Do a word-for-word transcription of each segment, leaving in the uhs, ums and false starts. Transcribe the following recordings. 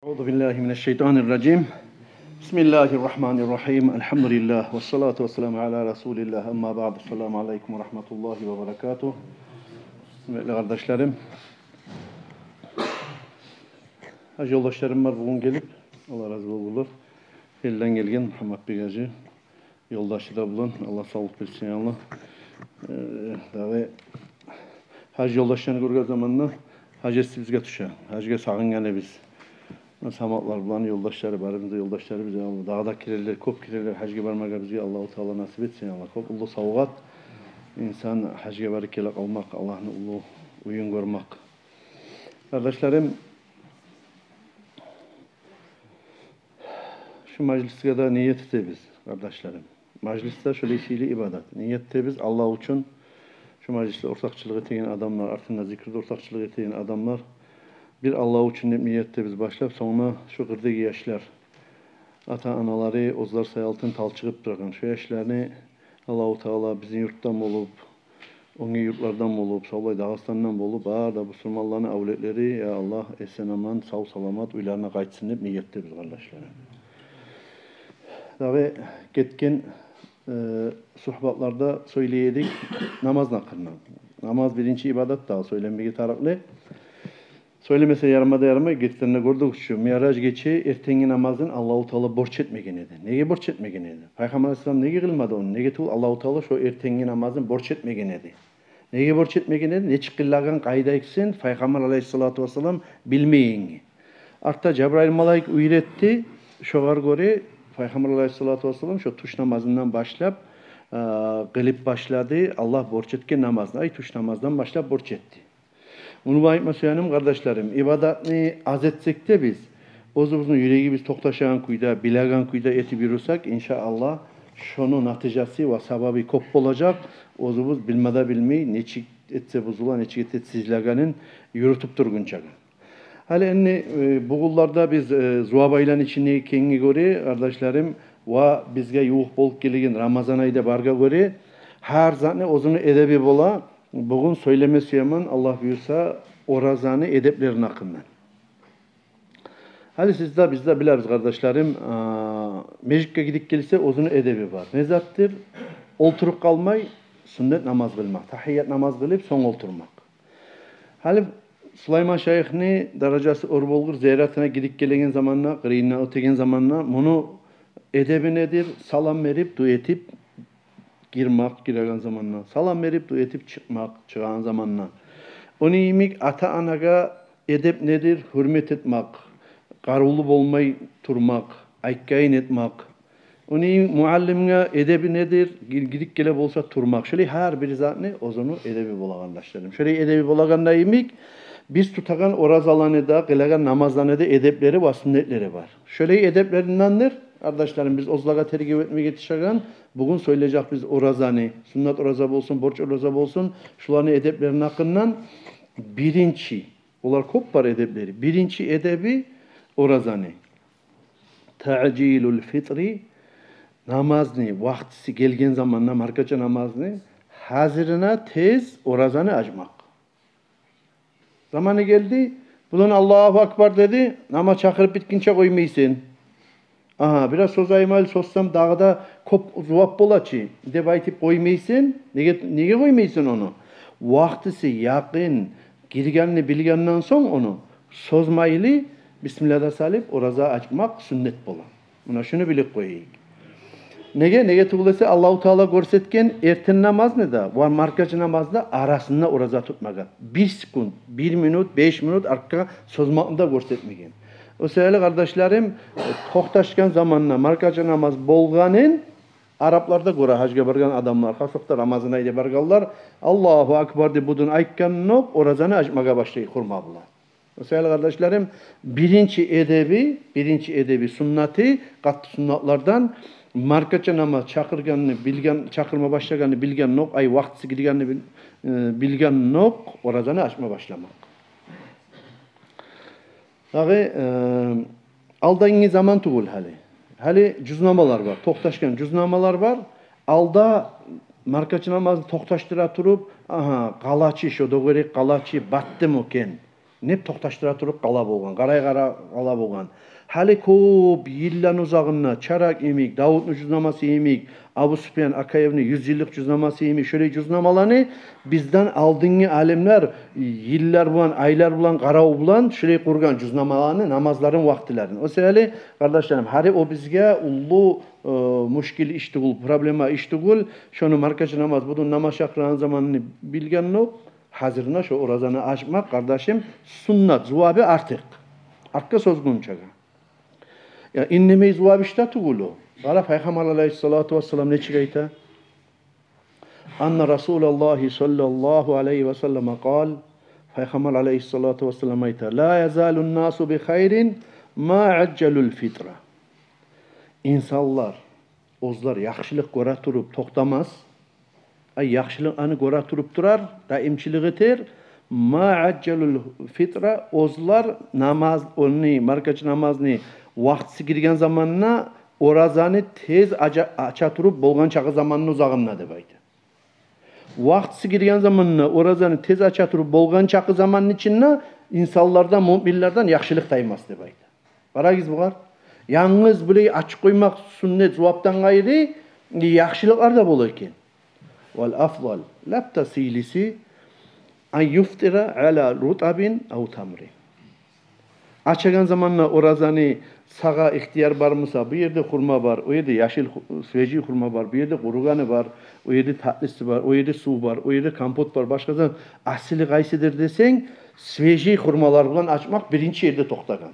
أعوذ بالله من الشيطان الرجيم. بسم الله الرحمن الرحيم. الحمد لله والصلاة والسلام على رسول الله. أما بعد. السلام عليكم ورحمة الله وبركاته. Гьюрметли къардашларым, гьаж ёлдашларым бар бугюн гелип, Аллагь рази болгъурлар. Элден гелген Мугьамматбек гьажи ёлдашы да булан, Аллагь савлукъ берсин, я Аллагь. Э, дагъы гьаж ёлдашланы гёрген заманда гьаж эсибизге тюше. Гьажгъа сагъынгъан эдик биз. Саматлар булан ёлдашлары, барыбыз да ёлдашлары биз, я Аллагь. Дагъы да кирелер, кёп кирелер гьажгъа бармагъа бизге. Аллагьу Таала насип этсин, я Аллагь. Кёп уллу савгъат инсан гьажгъа барып геле къалмакъ, Аллагьны уллу уьюн гёрмек. Къардашларым, шу мажлисге де ният этебиз, къардашларым. Мажлис де шолай сыйлы ибадат. Ният этебиз Аллагь учун. Шу мажлисде ортакъчылыкъ этеген адамлар, артында зикрде ортакъчылыкъ этеген адамлар, бир Аллагь учун деп ният этебиз башлап, сонг да шу къырдагъы яшлар, ата-аналары оьзлер саялы талчыгъып турагъан шу яшланы Аллагьу Таала бизин юртдан болуп, оьнге юртлардан болуп, савлай Дагъыстандан болуп, бары да бусурманланы авлетлери, я Аллагь, эсен-аман, сав-саламат уьйлерине къайтсын деп ният этебиз, къардашларым. Дагъы гетген, э, сугьбатларда сёйлей эдик намазны гьакъындан. Намаз биринчи ибадат да, сёйленмеге тарыкълы. Сёйлемесе ярама да ярамай, гетгенде гёрдюк чю, Миъраж гече эртенги намазын Аллагьу Таала борч этмеген эди. Неге борч этмеген эди? Пайхаммар алайгьиссалам неге къылмады ону? Неге тюгюл Аллагьу Таала шо эртенги намазын борч этмеген эди? Неге борч этмеген эди? Нечик къылагъан, къайда экенин Пайхаммар алайгьиссалату вассалам билмейинге. Артда Жабрайыл малайик уьйретди, шогъар гёре Пайхаммар алайгьиссалату вассалам шо тюш намазындан башлап, э, къылып башлады Аллагь борч этген намазны. Ай, тюш намаздан башлап борч этди. Муну айтма сюегеним, къардашларым, ибадатны аз этсек де биз, оьзюбюзню юрегибиз токъташагъан кюйде, билеген кюйде этип юрюсек, иншааллагь, шону натижасы ва сабабы кёп болажакъ. Оьзюбюз билме де билмей, нечик этсе бузула, нечик этсе тизилегенин юрютюп тургъунчагъа. Гьали энни, э, бугюнлерде биз, э, зувабайланы ичинде экенге гёре, къардашларым, ва бизге ювукъ болуп гелеген Рамазан ай да баргъа гёре, гьар затны оьзюню эдеби бола. Бугюн сёйлеме сюемен, Аллагь буюрса, оразаны эдеплерини гьакъындан. Гьали сиз де, биз де билебиз, къардашларым, а, межитге гидип гелсе, оьзюню эдеби бар. Не затдыр? Олтуруп къалмай, сюннет намаз къылмакъ, тагьият намаз къылып, сонг олтурмакъ. Гьали Сулайман шайыхны даражасы оьр болгъур, зияратына гидип гелеген заманда, къырыйындан оьтеген заманда, муну эдеби недир? Салам берип, дуа этип гирмакъ, гиреген заманда. Салам берип, дуа этип чыкъмакъ, чыгъагъан заманда. Ону йимик ата-анагъа эдеп недир? Гьюрмет этмек, къарывлу болмай турмакъ, айтгъанын этмек. Ону йимик муаллимге эдеби недир? Гир-, гидип геле болса турмакъ. Шолай гьар бир затны оьзюню эдеби бола, къардашларым. Шолай эдеби болагъанда йимик, биз тутагъан оразаланы да, къылагъан намазланы да эдеплери ва сюннетлери бар. Шолай эдеплериндендир, къардашларым, биз оьзлеге тергев этмеге тюшеген, бугюн сёйлежек биз оразаны, сюннет ораза болсун, борч ораза болсун, шуланы эдеплерини гьакъындан. Биринчи, олар кёп бар эдеплери. Биринчи эдеби оразаны. Таъжилул фитри, намазны вакътиси гелген заманда, маркача намазны, гьазирине тез оразаны ачмакъ. Заманы гелди, булан Аллагьу акбар деди, намаз чакъырып битгинче къоймайсан. Агьа, бираз созайым гьали, созсам дагъы да кёп зувап бола чы деп айтып къоймайсан. Неге, неге къоймайсан ону? Вакътиси якъын гиргенни билгенден сонг ону созмайлы, бисмилла да салып, ораза ачмакъ сюннет бола. Муна шуну билип къояйыкъ. Неге? Неге тюгюл эсе, Аллагьу Таала гёрсетген эртен намазны да ва маркача намазны да арасында ораза тутмагъа. Бир секунд, бир минут, беш минут артгъа созмакъны да гёрсетмеген. О саялы, къардашларым, токъташгъан заманда маркача намаз болгъанын араплар да гёре, гьажгъа баргъан адамлар, хасокъда Рамазан айда баргъанлар, Аллагьу акбар деп будун айтгъанынокъ оразаны ачмагъа башлай хурма булан. О саялы, къардашларым, биринчи эдеби, биринчи эдеби, суннаты, къатты суннатлардан, маркача намаз чакъыргъанны билген, чакъырма башлагъанны билгенинокъ, ай, вакътиси гиргенни бил-, э, билгенинокъ оразаны ачма башламакъ. Дагъы, э, алдагъы заман тюгюл гьали. Гьали жузнамалар бар, токъташгъан жузнамалар бар. Алда маркача намазны токъташдыра туруп, агьа, къала чы, шо дёгерек къала чы, батдымы экен? Неп токъташдыра туруп къала болгъан, къарай-къарай къала болгъан. Гьали кёп йылланы узагъында Чаракъ йимик, Давутну жузнамасы йимик, Абу Суфьян Акаевни юз йыллыкъ жузнамасы йимик, шолай жузнамаланы бизден алдынгы алимлер йыллар булан, айлар булан къарав булан шолай къургъан жузнамаланы, намазларын вакътилерин. О саялы, къардашларым, гьали о бизге уллу, э, мушкил иш тюгюл, проблема иш тюгюл. Шону маркачы намаз, будун намаз чакъырагъан заманны билгенокъ. Гьазиринде шо оразаны ачмакъ, къардашым, суннат, зувабы артыкъ. Артгъа созгъунчагъа. Я, индемей зувабы иш де тюгюл о. Къара, Пайхаммар алайгьиссалату вассалам нечик айта? Анна Расулаллагьи саллаллагьу алайгьи ва саллама къал, Пайхаммар алайгьиссалату вассалам айта: «Ла язалун насу би хайрин ма ажжалул фитра». Инсанлар оьзлер яхшылыкъ гёре туруп токътамас. Ай, яхшылыкъны гёре туруп турар, даимчилик этер. Ма ажжалул фитра, оьзлер намаз, ону маркачы намазны вакътиси гирген заманда оразаны тез ача, ача туруп болгъан чакъы заманны узагъында деп айта. Вакътиси гирген заманда оразаны тез ача туруп болгъан чакъы заманны ичинде инсанлардан, муъминлерден яхшылыкъ таймас деп айта. Къарагъыз бугъар. Янгыз булай ачып къоймакъ суннат зувапдан къайры, яхшылыкълар да бола экен. Вал афзал, лап да сыйлысы, ан юфтира ала рутабин ав тамрин. Ачагъан заманда оразаны сагъа ихтияр бар буса, бу ерде хурма бар, о ерде яшыл ху-, свежий хурма бар, бу ерде къуругъаны бар, о ерде татлысы бар, о ерде сув бар, о ерде компот бар, башгъадан асили къайсыдыр десенг, свежий хурмалар булан ачмакъ биринчи ерде токътагъан.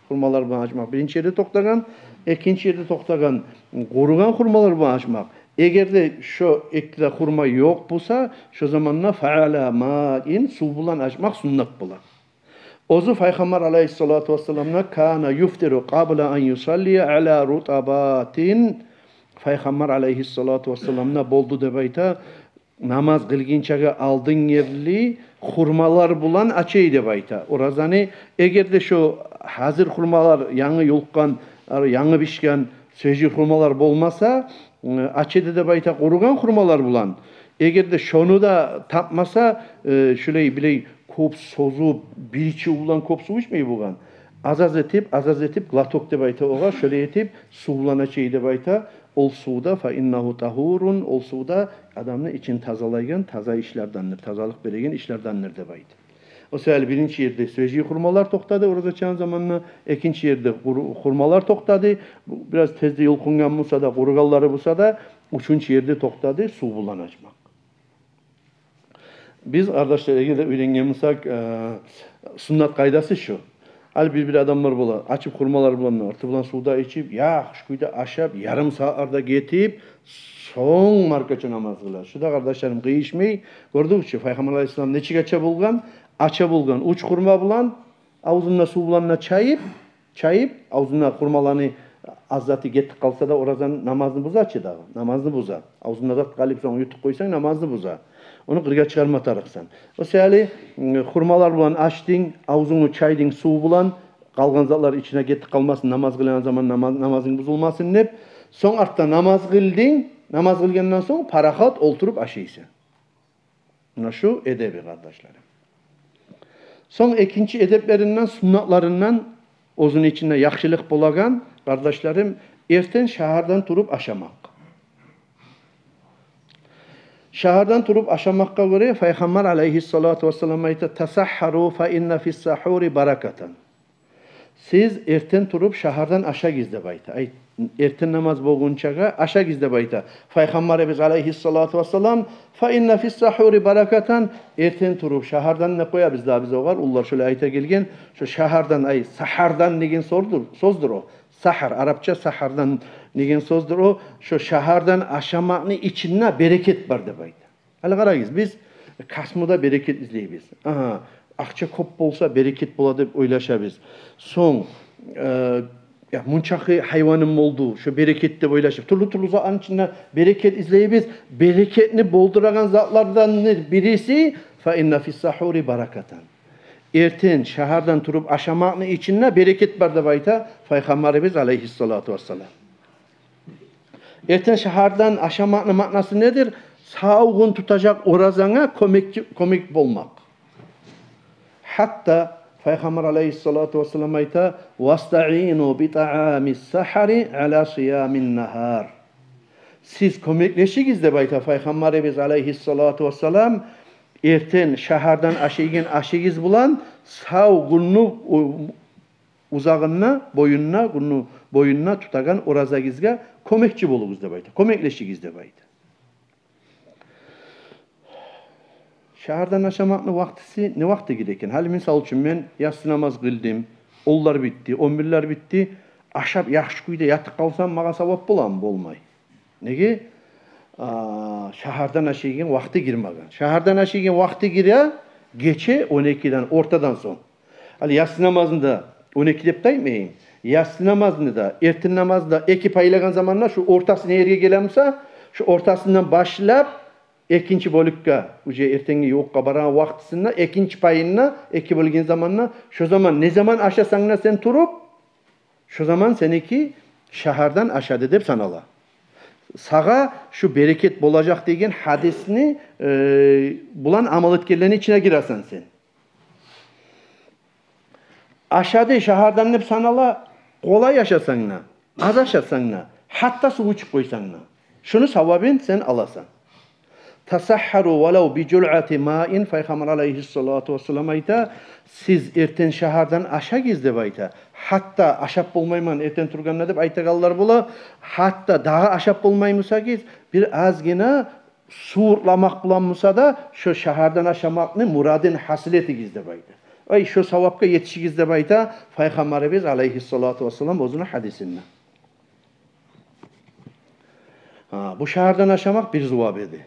Хурмалар булан ачмакъ биринчи ерде токътагъан, экинчи ерде токътагъан къуругъан хурмалар булан ачмакъ. Эгер де шо эки де хурма ёкъ буса, шо заманда фаала маин, сув булан ачмакъ суннат бола. Оьзю Пайхаммар алайгьиссалату вассаламна кана юфтиру къабла ан юсаллия ала рутабатин. Пайхаммар алайгьиссалату вассаламна болду деп айта, намаз къылгъынчагъа алдын ерли хурмалар булан ача эди деп айта оразаны. Эгер де шо гьазир хурмалар, янгы юлкъгъан, янгы бишген, свежий хурмалар болмаса, э, ача эди деп айта къуругъан хурмалар булан. Эгер де шону да тапмаса, э, шулай билей кёп созуп, бир ичив булан кёп сув ичмей болгъан. Аз-аз этип, аз-аз этип, глоток деп айта огъар, шолай этип, сув булан ача эди деп айта. Ол сув да, фа иннагьу тагьурун, ол сув да адамны ичин тазалайгъан, таза ишлердендир, тазалыкъ береген ишлердендир деп айта. О саялы биринчи ерде свежий хурмалар токътады ораза ачагъан заманда, экинчи ерде къуру-, хурмалар токътады. Бу бираз тезде юлкъунгъан буса да, къуругъанлары буса да, уьчюнчю ерде токътады сув булан ачмакъ. Биз, къардашлар, эгер де уьйренген бусакъ, э, суннат къайдасы шу. Гьали бир-бир адамлар бола, ачып хурмалар булан, арты булан сув да ичип, яхшы кюйде ашап, ярым сагьатлар да гетип, сонг маркачы намаз къыла. Шу да, къардашларым, къыйышмай. Гёрдюкчю, Пайхаммар алайгьиссалам нечик ача болгъан? Ача болгъан уьч хурма булан, авзунда сув булан да чайып, чайып, авзунда хурмаланы аз заты гетип къалса да, оразаны, намазны буза чы дагъы, намазны буза. Авзунда зат къалып, сонг ютуп къойсанг, намазны буза. Ону къыргъа чыгъарма тарыкъсан. О саялы, м, хурмалар булан ачдынг, авзунгну чайдынг сув булан, къалгъан затлар ичине гетип къалмасын, намаз къылагъан заман намаз, намазынг бузулмасын деп. Сонг артда намаз къылдынг, намаз къылгъандан сонг парахат олтуруп ашайсан. Муна шу эдеби, къардашларым. Сонг экинчи эдеплеринден, суннатларындан, оьзюню ичинде яхшылыкъ болагъан, къардашларым, эртен шагьардан туруп ашамакъ. Шагьардан туруп ашамакъгъа гёре Пайхаммар алайгьиссалату вассалам айта: «Тасагьгьару фа инна фис-сагьгьури баракатан». Сиз эртен туруп шагьардан ашагъыз деп айта. Ай, эртен намаз болгъунчагъа ашагъыз деп айта Пайхаммарыбыз алайгьиссалату вассалам. «Фа инна фис-сагьгьури баракатан». Эртен туруп шагьардан деп къоябыз да биз огъар. Уллулар шолай айта гелген. Шо шагьардан, ай, сагьардан деген сордур, сёздюр о. Сагьар, арапча сагьардан деген сёздюр о. Шо шагьардан ашамакъны ичинде берекет бар деп айта. Гьали къарагъыз, биз касбуда берекет излейбиз. Агьа, акъча кёп болса, берекет бола деп ойлашабыз. Сонг, э, я, мунчакъы гьайваным болду, шо берекет деп ойлашып, тюрлю-тюрлю затланы ичинде берекет излейбиз. Берекетни болдурагъан затлардан бириси, «фа инна фис-сагьгьури баракатан». Эртен шагьардан туруп ашамакъны ичинде берекет бар деп айта Пайхаммарыбыз алайгьиссалату вассалам. Эртен шагьардан ашамакъны маънасы недир? Сав гюн тутажакъ оразанга кёмекчи, кёмек болмакъ. Гьатта Пайхаммар алайгьиссалату вассалам айта: «Вастаину би таамис сахари ала сиямин нагьар». Сиз кёмеклешигиз деп айта Пайхаммарыбыз алайгьиссалату вассалам, эртен шагьардан ашайгъан ашыгъыз булан сав гюнню у-, узагъында, боюнда, гюнню боюнда тутагъан оразагъызгъа кёмекчи болугъуз деп айта, кёмеклешигиз деп айта. Шагьардан ашамакъны вакътиси не вакътиге гире экен? Гьали, мисал учун, мен яссы намаз къылдым, онлар битди, он бирлер битди, ашап яхшы кюйде ятып къалсам, магъа савап боламы? Болмай. Неге? А, шагьардан ашайгъан вакъти гирмеген. Шагьардан ашайгъан вакъти гире гече он экиден, ортадан сонг. Гьали яссы намазны да, он эки деп де айтмайым, яссы намазны да, эртен намазны да эки пайлагъан заманда шу ортасы не ерге геле буса, шу ортасындан башлап экинчи бёлюкге, уже эртенги ювукъгъа барагъан вакътисинде, экинчи пайында, эки бёлген заманда, шо заман, не заман ашасанг да сен туруп, шо заман сеники шагьардан ашады деп санала. Сагъа шу берекет болажакъ деген гьадисни, э, булан амал этгенлени ичине гиресен сен. Ашады шагьардан деп санала, къолай ашасанг да, аз ашасанг да, гьатта сув ичип къойсанг да, шуну савабын сен аласан. «Тасаххару валав би журъати маин», Пайхаммар алайгьиссалату вассалам айта, сиз эртен шагьардан ашагъыз деп айта. Гьатта ашап болмайман эртен тургъанда деп айтагъанлар бола, гьатта дагъы ашап болмай бусагъыз, бир азгъына сув уртламакъ булан буса да, шо шагьардан ашамакъны мурадын гьасил этигиз деп айта. Ай, шо савапгъа етишигиз деп айта Пайхаммарыбыз алайгьиссалату вассалам оьзюню гьадисинде. Гьа, бу шагьардан ашамакъ бир зувап эди.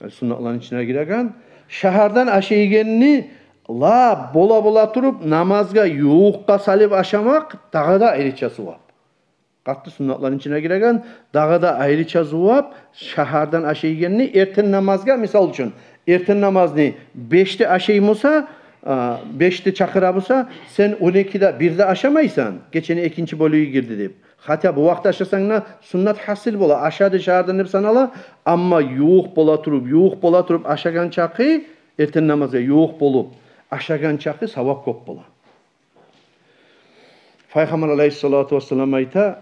Яни суннатланы ичине гиреген. Шагьардан ашайгъанны лап бола-бола туруп, намазгъа ювукъгъа салып ашамакъ дагъы да айрыча зувап. Къатты суннатланы ичине гиреген, дагъы да айрыча зувап, шагьардан ашайгъанны эртен намазгъа, мисал учун, эртен намазны бешде ашай буса, а, бешде чакъыра буса, сен он экиде, бирде ашамайсан, гечени экинчи бёлюгю гирди деп. Хотя бу вакътда ашасанг да, суннат гьасил бола, ашады шагьардан деп санала, амма ювукъ бола туруп, ювукъ бола туруп ашагъан чакъы, эртен намазгъа ювукъ болуп ашагъан чакъы савап кёп бола. Пайхаммар алайгьиссалату вассалам айта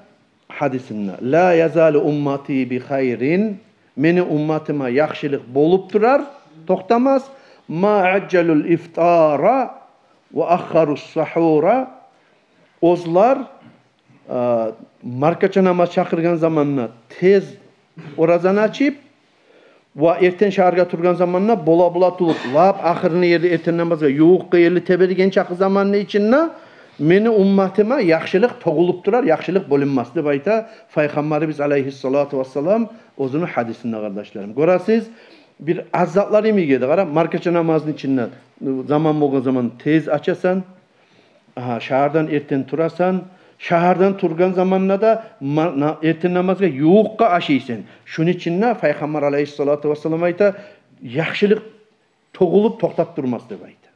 гьадисинде: «Ла язалу уммати би хайрин», мени умматыма яхшылыкъ болуп турар, токътамас, «ма ажжалул ифтара ва аххарус сахура», оьзлер, а, маркача намаз чакъыргъан заманда тез оразаны ачып, ва эртен шагьаргъа тургъан заманда бола-бола туруп, лап ахырны ерли эртен намазгъа ювукъгъа ерли тебереген чакъы заманны ичинде мени умматыма яхшылыкъ тёгюлюп турар, яхшылыкъ бёлюнмес деп айта Пайхаммарыбыз алайгьиссалату вассалам оьзюню гьадисинде, къардашларым. Гёресиз, бир аз затлар йимик эди. Къара, маркача намазны ичинде заман болгъан заман тез ачасан, Агьа, шагьардан эртен турасан, шагьардан тургъан заманда да ма-, на-, эртен намазгъа ювукъгъа ашайсан. Шуну ичинде Пайхаммар алайгьиссалату вассалам айта, яхшылыкъ тёгюлюп токътап турмас деп айта.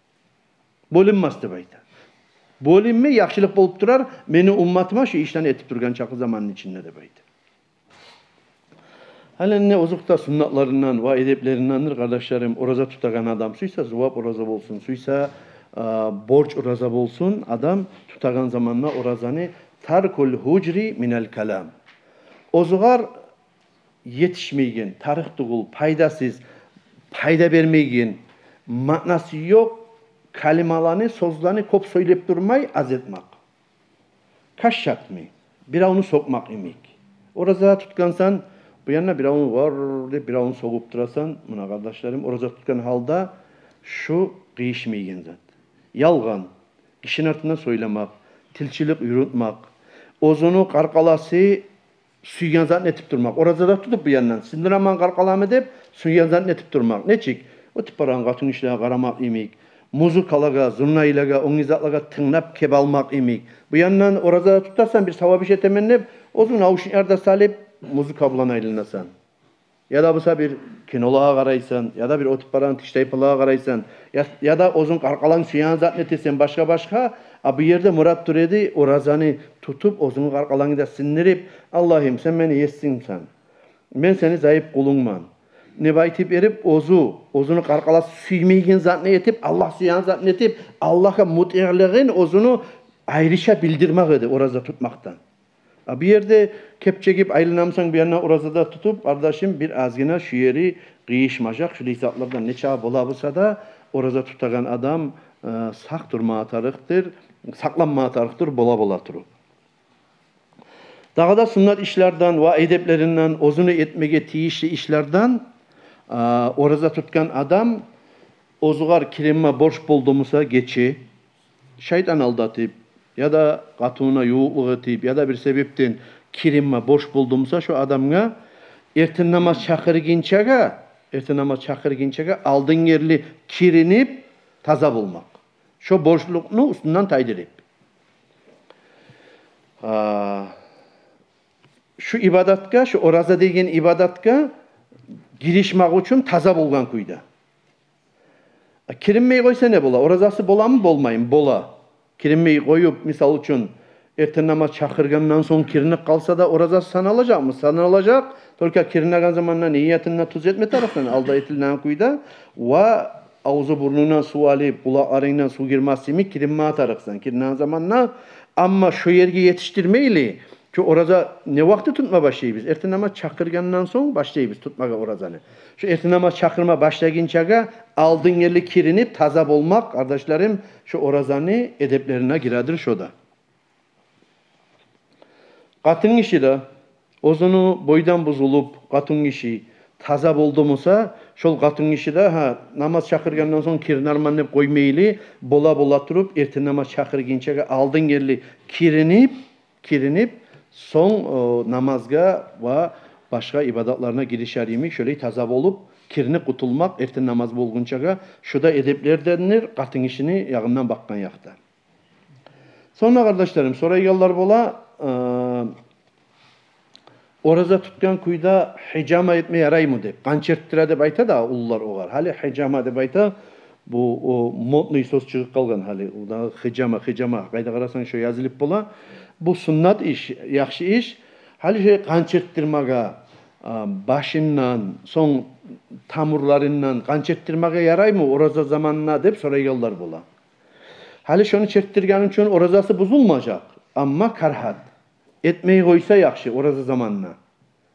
Бёлюнмес деп айта. Бёлюнмей, яхшылыкъ болуп турар мени умматыма шу ишлени этип тургъан чакъы заманны ичинде деп айта. Гьали энни озокъда суннатларындан ва эдеплериндендир, къардашларым, ораза тутагъан адам, сюйсе зувап ораза болсун, сюйсе, а, борч ораза болсун, адам тутагъан заманда оразаны, таркул гьужри минал калам. Оьзюгер етишмейген, тарыкъ тюгюл, пайдасыз, пайда бермейген, маънасы ёкъ калималаны, сёзлени кёп сёйлеп турмай, аз этмек. Кашшатмы, биревню сёкмек йимик. Ораза тутгъансан, бу янда биревню вар деп биревню сёгюп турасан, муна, къардашларым, ораза тутгъан гьалда шу къыйышмайгъан зат. Ялгъан, гишини артындан сёйлемек, тилчилик юрютмек, оьзюню къаркъарасы сюйген затын этип турмакъ. Ораза да тутуп, бу яндан сындыраман къаркъарамны деп, сюйген затын этип турмакъ. Нечик? Оьтюп барагъан къатынгишилеге къарамакъ йимик, музыкалагъа, зурнайлагъа, оьнге затлагъа тынглап кеп алмакъ йимик. Бу яндан ораза да тутасан, бир савап иш этемен деп, оьзюнг наушниклер де салып, музыка булан айланасан. Яда буса бир кинолагъа къарайсан, яда бир оьтюп барагъан тиштайпалагъа къарайсан, я-, яда оьзюнг къаркъаранг сюйген затын этесен, башгъа-башгъа. А бу ерде мурат тура эди, оразаны тутуп, оьзюнгню къаркъарангны да сындырып, Аллагьым, сен мени есимсен. Мен сени зайып къулунгман. Не байтип берип, оьзю, оьзюню къаркъарасы сюймейген затны этип, Аллагь сюеген затны этип, Аллагьгъа мутиълигин оьзюню айрыча билдирмек эди ораза тутмакъдан. А бу ерде кепчегип айланамсан, бу янына ораза да тутуп, къардашым, бир азгъына шу ери къыйышмажакъ. Шулай затлардан нечакъы бола буса да, ораза тутагъан адам, э, сакъ турма тарыкъдыр, сакъланма тарыкъдыр, бола-бола туруп. Дагъы да суннат ишлерден ва эдеплеринден, оьзюню этмеге тийишли ишлерден, а, ораза тутгъан адам оьзюгер киринме борч болду буса гече, шайтан алдатып, яда къатынына ювукълукъ этип, яда бир себепден киринме борч болду буса шо адамгъа, эртен намаз чакъыргъынчагъа, эртен намаз чакъыргъынчагъа алдын ерли киринип таза болмакъ. Шо борчлукъну уьстюнден тайдырып. А, шу ибадатгъа, шу ораза деген ибадатгъа гиришмек учун таза болгъан кюйде. А, киринмей къойса не бола? Оразасы боламы, болмаймы? Бола. Киринмей къоюп, мисал учун, эртен намаз чакъыргъандан сонг киринип къалса да, оразасы саналажакъмы? Саналажакъ. Только киринеген заманда ниятынг да тюз этме тарыкъсан, алда этилинген кюйде. Ва авзу-бурнунгдан сув алып, къулакъларынгдан сув гирмес йимик киринме тарыкъсан киринеген заманда. Амма шо ерге етишдирмейли, чу ораза не вакъти тутма башлайбыз? Эртен намаз чакъыргъандан сонг башлайбыз тутмагъа оразаны. Шо эртен намаз чакъырма башлагъынчагъа алдын ерли киринип таза болмакъ, къардашларым, шо оразаны эдеплерине гиредир шо да. Къатынгиши де, оьзюню бойдан бузулуп, къатынгиши таза болду буса, шол къатынгиши де, гьа, намаз чакъыргъандан сонг киринермен деп къоймайлы, бола-бола туруп, эртен намаз чакъыргъынчагъа алдын ерли киринип, киринип, сонг, о, намазгъа ва башгъа ибадатларына гиришер йимик, шолай таза болуп, киринип къутулмакъ эртен намаз болгъунчагъа, шу да эдеплердендир, къатынгишини ягъындан бакъгъан якъда. Сонг да, къардашларым, сорайгъанлар бола, э, ораза тутгъан кюйде хижама этме яраймы деп, къан чертдире деп айта да уллулар огъар. Гьали хижама деп айта, бу, о, модный сёз чыгъып къалгъан гьали. О да хижама, хижама, къайда къарасанг шо язылып бола. Бу суннат иш, яхшы иш. Гьали шо къан чертдирмеге, э, башындан, сонг тамурларындан къан чертдирмеге яраймы ораза заманына деп сорайгъанлар бола. Гьали шону чертдиргени учун оразасы бузулмажакъ, амма карагьат. Этмей къойса яхшы ораза заманына.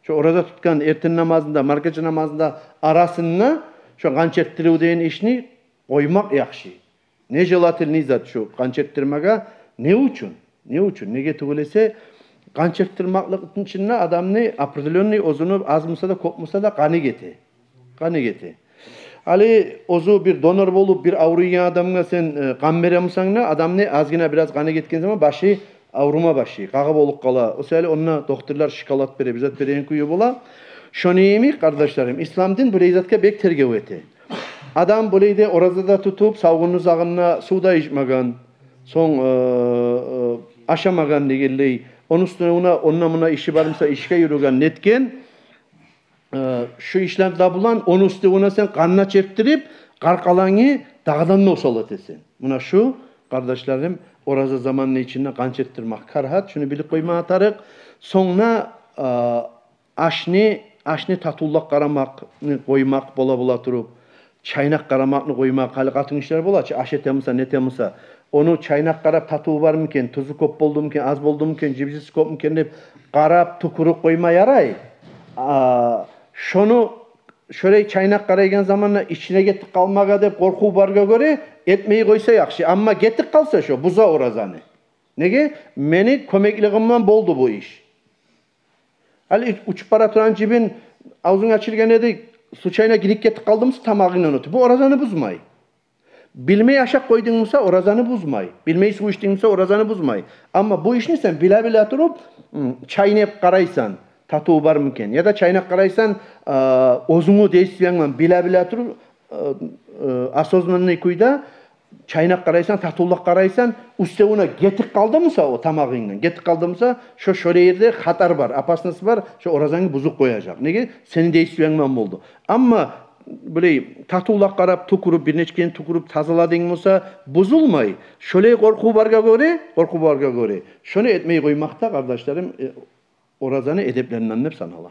Шо ораза тутгъан эртен намазында, маркача намазында арасында шо къан чертдирив деген ишни къоймакъ яхшы. Не желательный зат шо къан чертдирмеге, не учун? Не учун? Неге тюгюл эсе, къан чертдирмекликни ичинде адамны определённый оьзюню аз буса да, кёп буса да къаны гете. Къаны гете. Гьали оьзю бир донор болуп, бир авруйгъан адамгъа сен, э, къан бере бусанг да, адамны азгъына бираз къаны гетген заман башы аврума башлай, къагъып болуп къала. О саялы онда докторлар шоколад бере, бир зат береген кюю бола. Шону йимик, къардашларым, ислам дин булай затгъа бек тергев эте. Адам булай да ораза да тутуп, савгъуну узагъында сув да ичмеген, сонг, э, э, ашамагъан дегенлей, ону уьстюне онда-мунда иши бар буса, ишге юрюген, нетген, э, шу ишлер де булан, ону уьстюне сен къан да чертдирип, къаркъарангны дагъыдан да осал этесен. Муна шу, къардашларым, ораза заманны ичинде къан чертдирмек карагьат, шуну билип къойма тарыкъ. Сонг да, э, ашны, ашны татывлап къарамакъны къоймакъ бола-бола туруп, чайнап къарамакъны къоймакъ. Гьали къатынгишилер бола чы, аш эте буса, нете буса, ону чайнап къарап, татыву бармы экен, тузу кёп болдуму экен, аз болдуму экен, жибжиси кёпмю экен деп къарап, тюкюрюп къойма ярай. А, шону шолай чайнап къарайгъан заманда ичине гетип къалмагъа деп къоркъув баргъа гёре, этмей къойса яхшы. Амма гетип къалса, шо буза оразаны. Неге? Мени кёмеклигим булан болду бу иш. Гьали учуп бара турагъан жибин авзунг ачылгъан эди, случайно гирип гетип къалды буса тамагъынгдан оьтюп, бу оразаны бузмай. Билмей ашап къойдунг буса, оразаны бузмай. Билмей сув ичдинг буса, оразаны бузмай. Амма бу ишни сен биле-биле туруп, м, чайнап къарайсан, татыву бармы экен? Яда чайнап къарайсан, а, оьзюнгню действиянг булан биле-биле туруп, а, а, осознанный кюйде чайнап къарайсан, татывлап къарайсан, уьстевюне гетип къалды буса о тамагъынгдан, гетип къалды буса, шо, шолай ерде хатар бар, опасность бар, шо оразангны бузуп къояжакъ. Неге? Сени действиянг булан болду. Амма булай татывлап къарап, тюкюрюп, бир нече керен тюкюрюп тазаладынг буса, бузулмай. Шолай къоркъув баргъа гёре, къоркъув баргъа гёре, шону этмей къоймакъ да, къардашларым, э, оразаны эдеплеринден деп санала.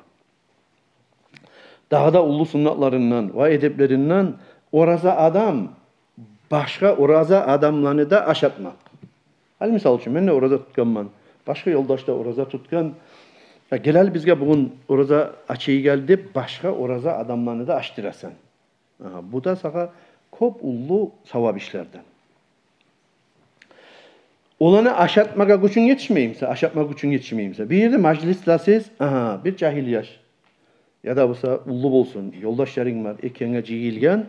Дагъы да уллу суннатларындан ва эдеплеринден ораза адам башгъа ораза адамланы да ашатмакъ. Гьали, мисал учун, мен де ораза тутгъанман, башгъа ёлдаш да ораза тутгъан. Я, гел гьали бизге бугюн ораза ачайыкъ гьали деп, башгъа ораза адамланы да ачдырасан. Агьа, бу да сагъа кёп уллу савап ишлерден. Оланы ашатмагъа гючюнг етишмеймисе, ашатма гючюнг етишмеймисе, бир ерде мажлисдесиз, агьа, бир жагьил яш, яда буса уллу болсун, ёлдашларынг бар, экенге жыйылгъан,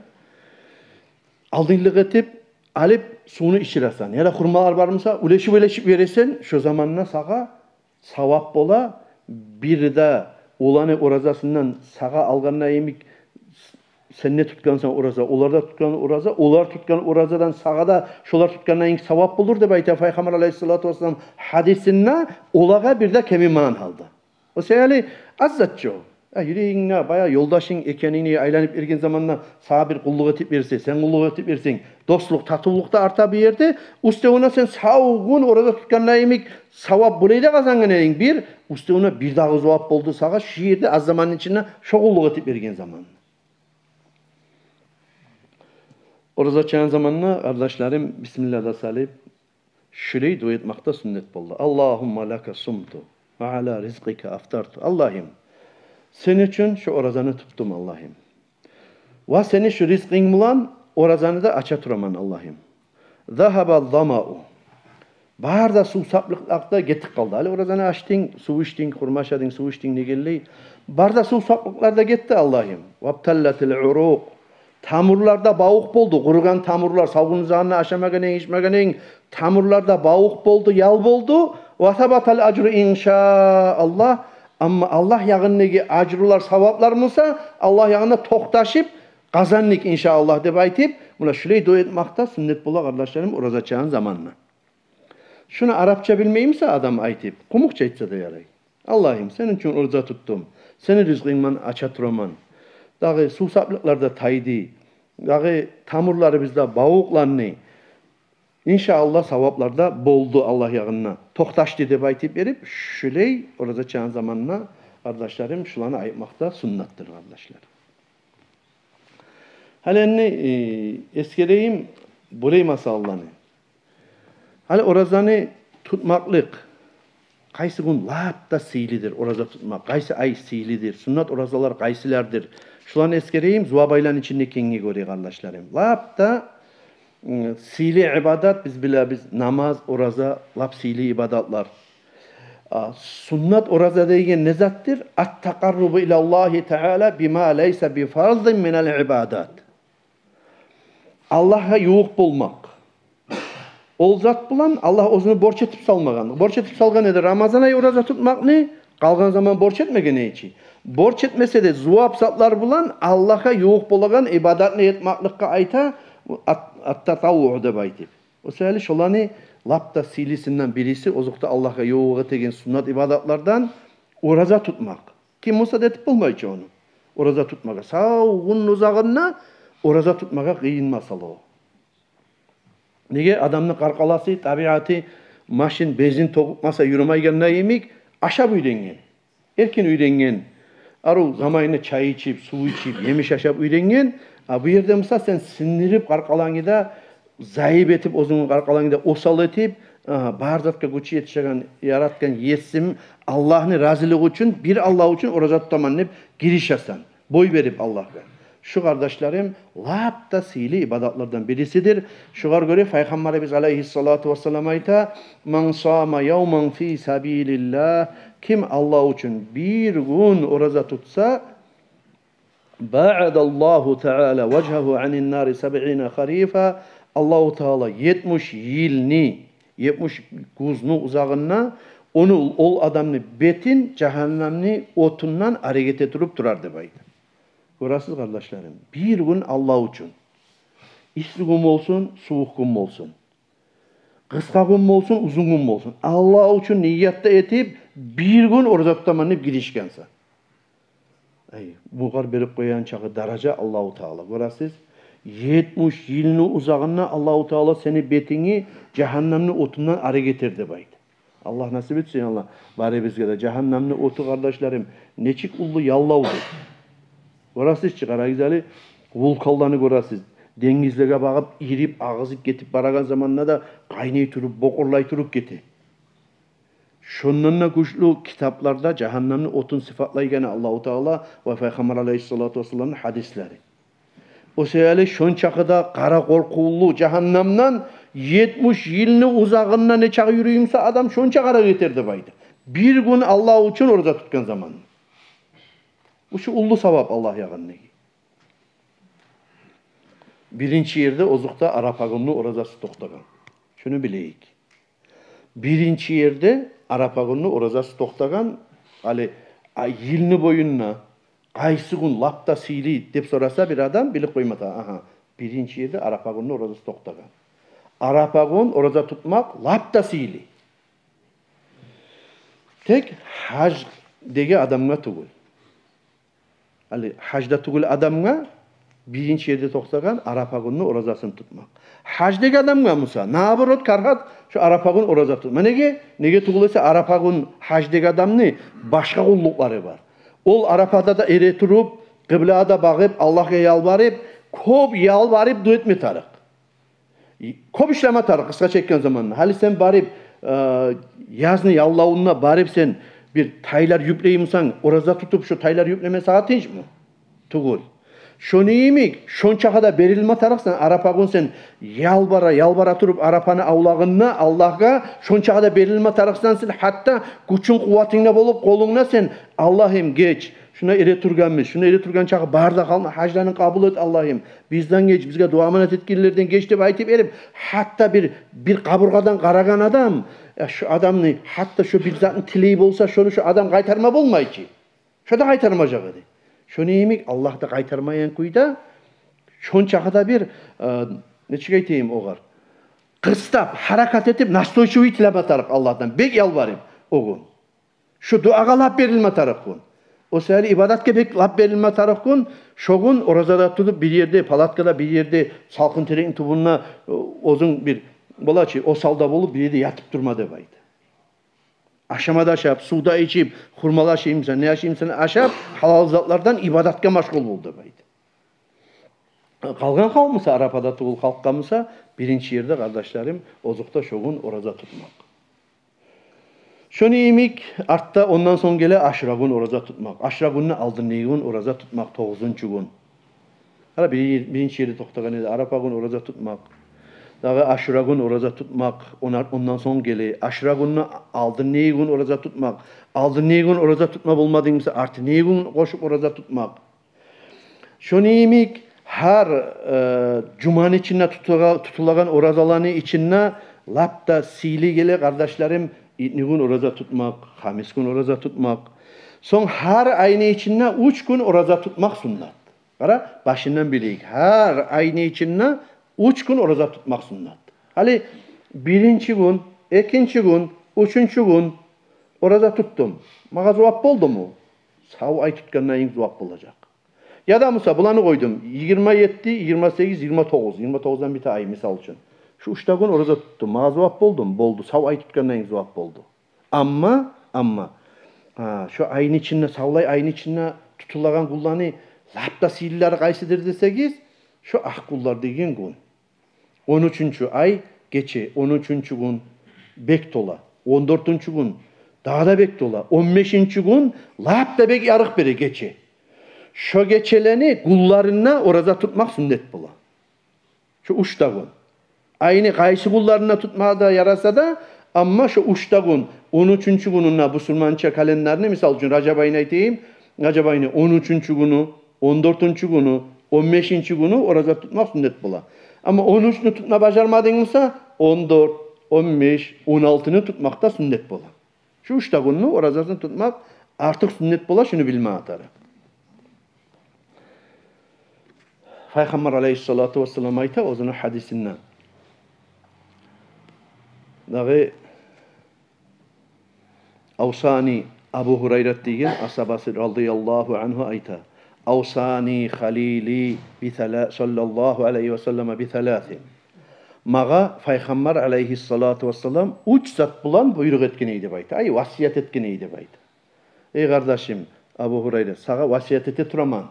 алдынлыкъ этип, алып, сувну ичирасан, яда хурмалар бармыса, уьлешип-уьлешип бересен, шо заманда сагъа савап бола. Бир де оланы оразасындан сагъа алгъанда йимик, сен де тутгъансан ораза, олар да тутгъан ораза, олар тутгъан оразадан сагъа да шолар тутгъанда йимик савап болур деп айта Пайхаммар алайгьиссалату вассалам гьадисинде, олагъа бир де кемимеген гьалда. О саялы аз зат чы о. Э, юрегингде баягъы ёлдашынг экенине айланып берген заманда сагъа бир къуллукъ этип берсе, сен къуллукъ этип берсенг, дослукъ, татывлукъ да арта бу ерде. Уьстевюне сен сав гюн ораза тутгъанда йимик савап булай да къазангъан эдинг бир, уьстевюне бир дагъы зувап болду сагъа шу ерде аз заманны ичинде шо къуллукъ этип берген заман. Ораза ачагъан заманда, къардашларым, бисмилла да салып, шулай дуа этмакъ да суннат болду. Аллагьумма лака сумту ва ала ризкъика афтарту. Аллагьым, сени учун шу оразаны тутдум, Аллагьым. Ва сени шу ризкъынг булан оразаны да ача тураман, Аллагьым. Загьаба замау. Бары да сувсаплыкълар да гетип къалды. Гьали оразаны ачдынг, сув ичдинг, хурма ашадынг, сув ичдинг дегенлей. Бары да сувсаплыкълар да гетди, Аллагьым. Вабталлатил урукъ. Тамурларда бавукъ болду, къуругъан тамурлар, сав гюн узагъында ашамагъан эдинг, ичмеген эдинг, тамурларда бавукъ болду, ял болду. Ва сабатал ажру иншааллагь. Амма Аллагь ягъындагъы ажрулар, саваплар буса, Аллагь ягъында токъташып къазандыкъ, иншааллагь, деп айтып, муна шулай дуа этмакъ да суннат бола, къардашларым, ораза ачагъан заманда. Шуну арапча билмеймисе адам айтып, къумукъча айтса да ярай. Аллагьым, сени учун ораза тутдум, сени ризкъынг булан ача тураман. Дагъы сувсаплыкълар да тайды, дагъы тамурларыбыз да бавукъланды. Иншааллагь, саваплар да болду Аллагь ягъында, токъташды деп айтып берип, шулай ораза ачагъан заманда, къардашларым, шуланы айтмакъ да суннатдыр, къардашлар. Гьали энни, э, эсгерейим булай масъалаланы. Гьали оразаны тутмакълыкъ къайсы гюн лап да сыйлыдыр, ораза тутмакъ къайсы ай сыйлыдыр, суннат оразалар къайсылардыр? Шуланы эсгерейим, зувап айланы ичинде кенгиге гёре, къардашларым. Лап да, м, сыйлы ибадат, биз билебиз, намаз, ораза лап сыйлы ибадатлар. А, суннат ораза деген не затдыр? Ат-такъаррубу илаллагьи таала бима лайса бифарзин минал ибадат. Аллагьгъа ювукъ болмакъ. Ол зат булан Аллагь оьзюню борч этип салмагъан. Борч этип салгъан эди Рамазан ай ораза тутмакъны, къалгъан заман борч этмеген эди чи. Борч этмесе де, зувап затлар булан Аллагьгъа ювукъ болагъан ибадатны этмакълыкъгъа айта ат-, ат-татаввуъ деп айтып. О саялы шоланы лап да сыйлысындан бириси, озокъда, Аллагьгъа ювукъ этеген суннат ибадатлардан ораза тутмакъ. Ким буса да этип болмай чы ону. Ораза тутмагъа, сав гюнню узагъында ораза тутмагъа къыйын масъала о. Неге? Адамны къаркъарасы, табиаты, машин бензин тёгюп буса юрюмейгенде йимик, ашап уьйренген. Эркин уьйренген. Арив заманында чай ичип, сув ичип, емиш ашап уьйренген. А бу ерде буса сен сындырып къаркъарангны да, зайып этип, оьзюнгню къаркъарангны да осал этип, а, бар затгъа гюч етишеген, яратгъан Есим Аллагьны разилиги учун, бир Аллагь учун ораза тутаман деп гиришесен. Бой берип Аллагьгъа. Шу, къардашларым, лап да сыйлы ибадатлардан бирисидир. Шугъар гёре Пайхаммарыбыз алайгьиссалату вассалам айта: «Ман сама явман фи сабилиллагь», ким Аллагь учун бир гюн ораза тутса, «баъадаллагьу таала важгьагьу анин нари сабъина харифа», Аллагьу Таала етмиш йылны, етмиш гюзню узагъында ону, ол адамны бетин жагьаннамны отундан арек эте туруп турар деп айта. Гёресиз, къардашларым, бир гюн Аллагь учун. Исси гюн болсун, сувукъ гюн болсун. Къысгъа гюн болсун, узун гюн болсун. Аллагь учун ният да этип, бир гюн ораза тутаман деп гиришгенсен. Эй, бугъар берип къоягъан чакъы даража Аллагьу Таала. Гёресиз, етмиш йылны узагъында Аллагьу Таала сени бетингни жагьаннамны отундан арек этер деп айта. Аллагь насип этсин, Аллагь, барыбызгъа да. Жагьаннамны оту, къардашларым, нечик уллу яллавдур. Гёресиз чи, къарагъыз гьали, вулканланы гёресиз. Денгизлеге багъып, ирип, агъызып гетип барагъан заманда да къайнай туруп, бокъурлай туруп гете. Шондан да гючлю китапларда жагьаннемни отун сыфатлайгъаны Аллагьу Таала ва Пайхаммар алайгьиссалату вассаламны гьадислери. О себепли шончакъы да къара къоркъувлу жагьаннемден етмиш йылны узагъында нечакъы юрюй буса адам, шончакъы арек этер деп айта. Бир гюн Аллагь учун ораза тутгъан заман. Бу шу уллу савап Аллагь ягъындагъы. Биринчи ерде озокъда Арапа гюнню оразасы токътагъан. Шуну билейик. Биринчи ерде Арапа гюнню оразасы токътагъан. Гьали, а, йылны боюнда къайсы гюн лап да сыйлы деп сораса бир адам, билип къойма тарыкъ. Агьа, биринчи ерде Арапа гюнню оразасы токътагъан. Арапа гюн ораза тутмакъ лап да сыйлы. Тек гьаж деген адамгъа тюгюл. Гьали гьажда тюгюл адамгъа биринчи ерде токътагъан Арапа гюнню оразасын тутмакъ. Гьаж деген адамгъа буса, наоборот, карагьат шо Арапа гюн ораза тутмакъ. Неге? Неге тюгюл эсе, Арапа гюн гьаж деген адамны башгъа къуллукълары бар. Ол Арапада да эретуруп, къыблагъа да багъып, Аллагьгъа ялбарып, кёп ялбарып дуа этме тарыкъ. Кёп ишлеме тарыкъ, къысгъача айтгъан заманда. Гьали сен барып, э, язны яллавунда барып сен бир тайлар юплей бусанг, ораза тутуп, шо тайлар юплеме сагъа тынчмы? Тюгюл. Шону йимик, шончакъы да берилме тарыкъсан, Арапа гюн сен ялбара, ялбара туруп, Арапаны авлагъында Аллагьгъа шончакъы да берилме тарыкъсан сен, гьатта гючюнг, къуватынг да болуп къолунгда сен: «Аллагьым, геч. Шуна эретургъанбыз, шуна эретургъан чакъы бар да къалма, гьажларын къабул эт, Аллагьым. Бизден геч, бизге дуа-аманат этгенлерден геч», — деп айтып эрип, гьатта бир, бир къабургъадан къарагъан адам, я, шу адамны, гьатта шу бир затны тилей болса, шону шу адам къайтарма болмай чы. Шо да къайтармажакъ эди. Шону йимик, Аллагь да къайтармайгъан кюйде, шончакъы да бир, э, нечик айтайым огъар, къыстап, гьаракат этип, настойчивый тилеме тарыкъ Аллагьдан, бек ялбарып о гюн. Шо дуагъа лап берилме тарыкъ гюн. О саялы ибадатгъа бек лап берилме тарыкъ гюн. Шо гюн ораза да тутуп, бир ерде, палаткада, бир ерде, салкъын терекни тюбюнде, э, оьзюнг бир, бола чы, осал да болуп, бир ерде ятып турма деп айта. Ашама да ашап, сув да ичип, хурмалар ашаймысан, не ашаймысан ашап, гьалал затлардан ибадатгъа машгъул бол деп айта. Къалгъан халкъ буса, Арапада тюгюл халкъгъа буса, биринчи ерде, къардашларым, озокъда, шо гюн ораза тутмакъ. Шону йимик, артда, ондан сонг геле Ашура гюн ораза тутмакъ. Ашура гюнню алдындагъы гюн ораза тутмакъ, тогъузунчу гюн. Гьали бир-, биринчи ерде токътагъан эди, Арапа гюн ораза тутмакъ. Дагъы Ашура гюн ораза тутмакъ, онар-, ондан сонг геле Ашура гюнню алдындагъы гюн ораза тутмакъ. Алдындагъы гюн ораза тутма болмадынг буса, артындагъы гюн къошуп ораза тутмакъ. Шону йимик, гьар, э, жуманы ичинде тутула-, тутулагъан оразаланы ичинде лап да сыйлы геле, къардашларым, итнигюн ораза тутмакъ, хамисгюн ораза тутмакъ. Сонг гьар айны ичинде уьч гюн ораза тутмакъ суннат. Къара, башындан билейик. Гьар айны ичинде уьч гюн ораза тутмакъ суннат. Гьали биринчи гюн, экинчи гюн, уьчюнчю гюн ораза тутдум. Магъа зувап болдуму? Сав ай тутгъандайын зувап болажакъ. Яда, мисал, буланы къойдум: йигирма етти, йигирма сегиз, йигирма тогъуз, йигирма тогъуздан бите ай, мисал учун. Шу уьч де гюн ораза тутдум. Магъа зувап болдуму? Болду. Сав ай тутгъандайын зувап болду. Амма, амма, гьа, шу айны ичинде, савлай айны ичинде тутулагъан гюнлени лап да сыйлылары къайсыдыр десегиз, шу акъ гюнлер деген гюн. Он уьчюнчю ай гече, он уьчюнчю гюн бек тола, он дёртюнчю гюн дагъы да бек тола, он бешинчи гюн лап да бек ярыкъ бере гече. Шо гечелени гюнлеринде ораза тутмакъ суннат бола. Шу уьч де гюн. Айны къайсы гюнлеринде тутмагъа да яраса да, амма шу уьч де гюн, он уьчюнчю гюнюнде бусурманча календарны, мисал учун, Ражаб айны айтайым, Ражаб айны он уьчюнчю гюню, он дёртюнчю гюню, он бешинчи гюню ораза тутмакъ суннат бола. Амма он уьчню тутма бажармадынг буса, он дёрт, он беш, он алтыны тутмакъ да суннат бола. Шу уьч де гюнню оразасын тутмакъ артыкъ суннат бола, шуну билме тарыкъ. Пайхаммар алайгьиссалату вассалам айта оьзюню гьадисинде. Дагъы Авсани, Абу Гьурайрат деген асгьабасы радияллагьу ангьу айта: «Авсани халили би сала-, саллаллагьу алайгьи ва саллама би саласин». Магъа Пайхаммар алайгьиссалату вассалам уьч зат булан буйрукъ этген эди деп айта. Ай, васият этген эди деп айта. Эй къардашым, Абу Гьурайра, сагъа васият эте тураман.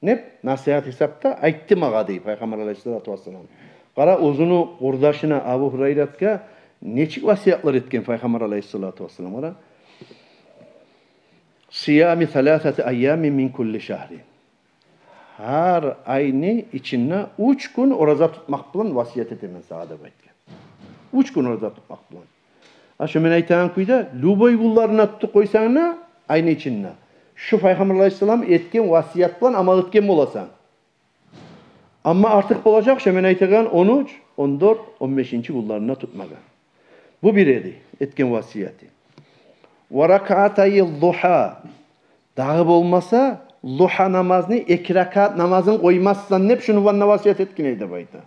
деп насигьат гьисапда айтды магъа, дей Пайхаммар алайгьиссалату вассалам. Къара, оьзюню къурдашына Абу Гьурайратгъа нечик васиятлар этген Пайхаммар алайгьиссалату вассалам, къара. «Сиями саласати айямин мин кулли шагьрин». Гьар айны ичинде уьч гюн ораза тутмакъ булан васият этемен сагъа, деп айтгъан. Уьч гюн ораза тутмакъ булан. А шо мен айтагъан кюйде, любой гюнлеринде тутуп къойсанг да, айны ичинде, шо Пайхаммар алайгьиссалам этген васият булан амал этген боласан. Амма артыкъ болажакъ шо мен айтагъан он уьч, он дёрт, он бешинчи гюнлеринде тутмагъа. Бу бир эди этген васияты. «Ва ракаатайи зугьа». Дагъы болмаса, зугьа намазны, эки ракаат намазын къоймассан деп, шуну булан да васият этген эди, деп айта.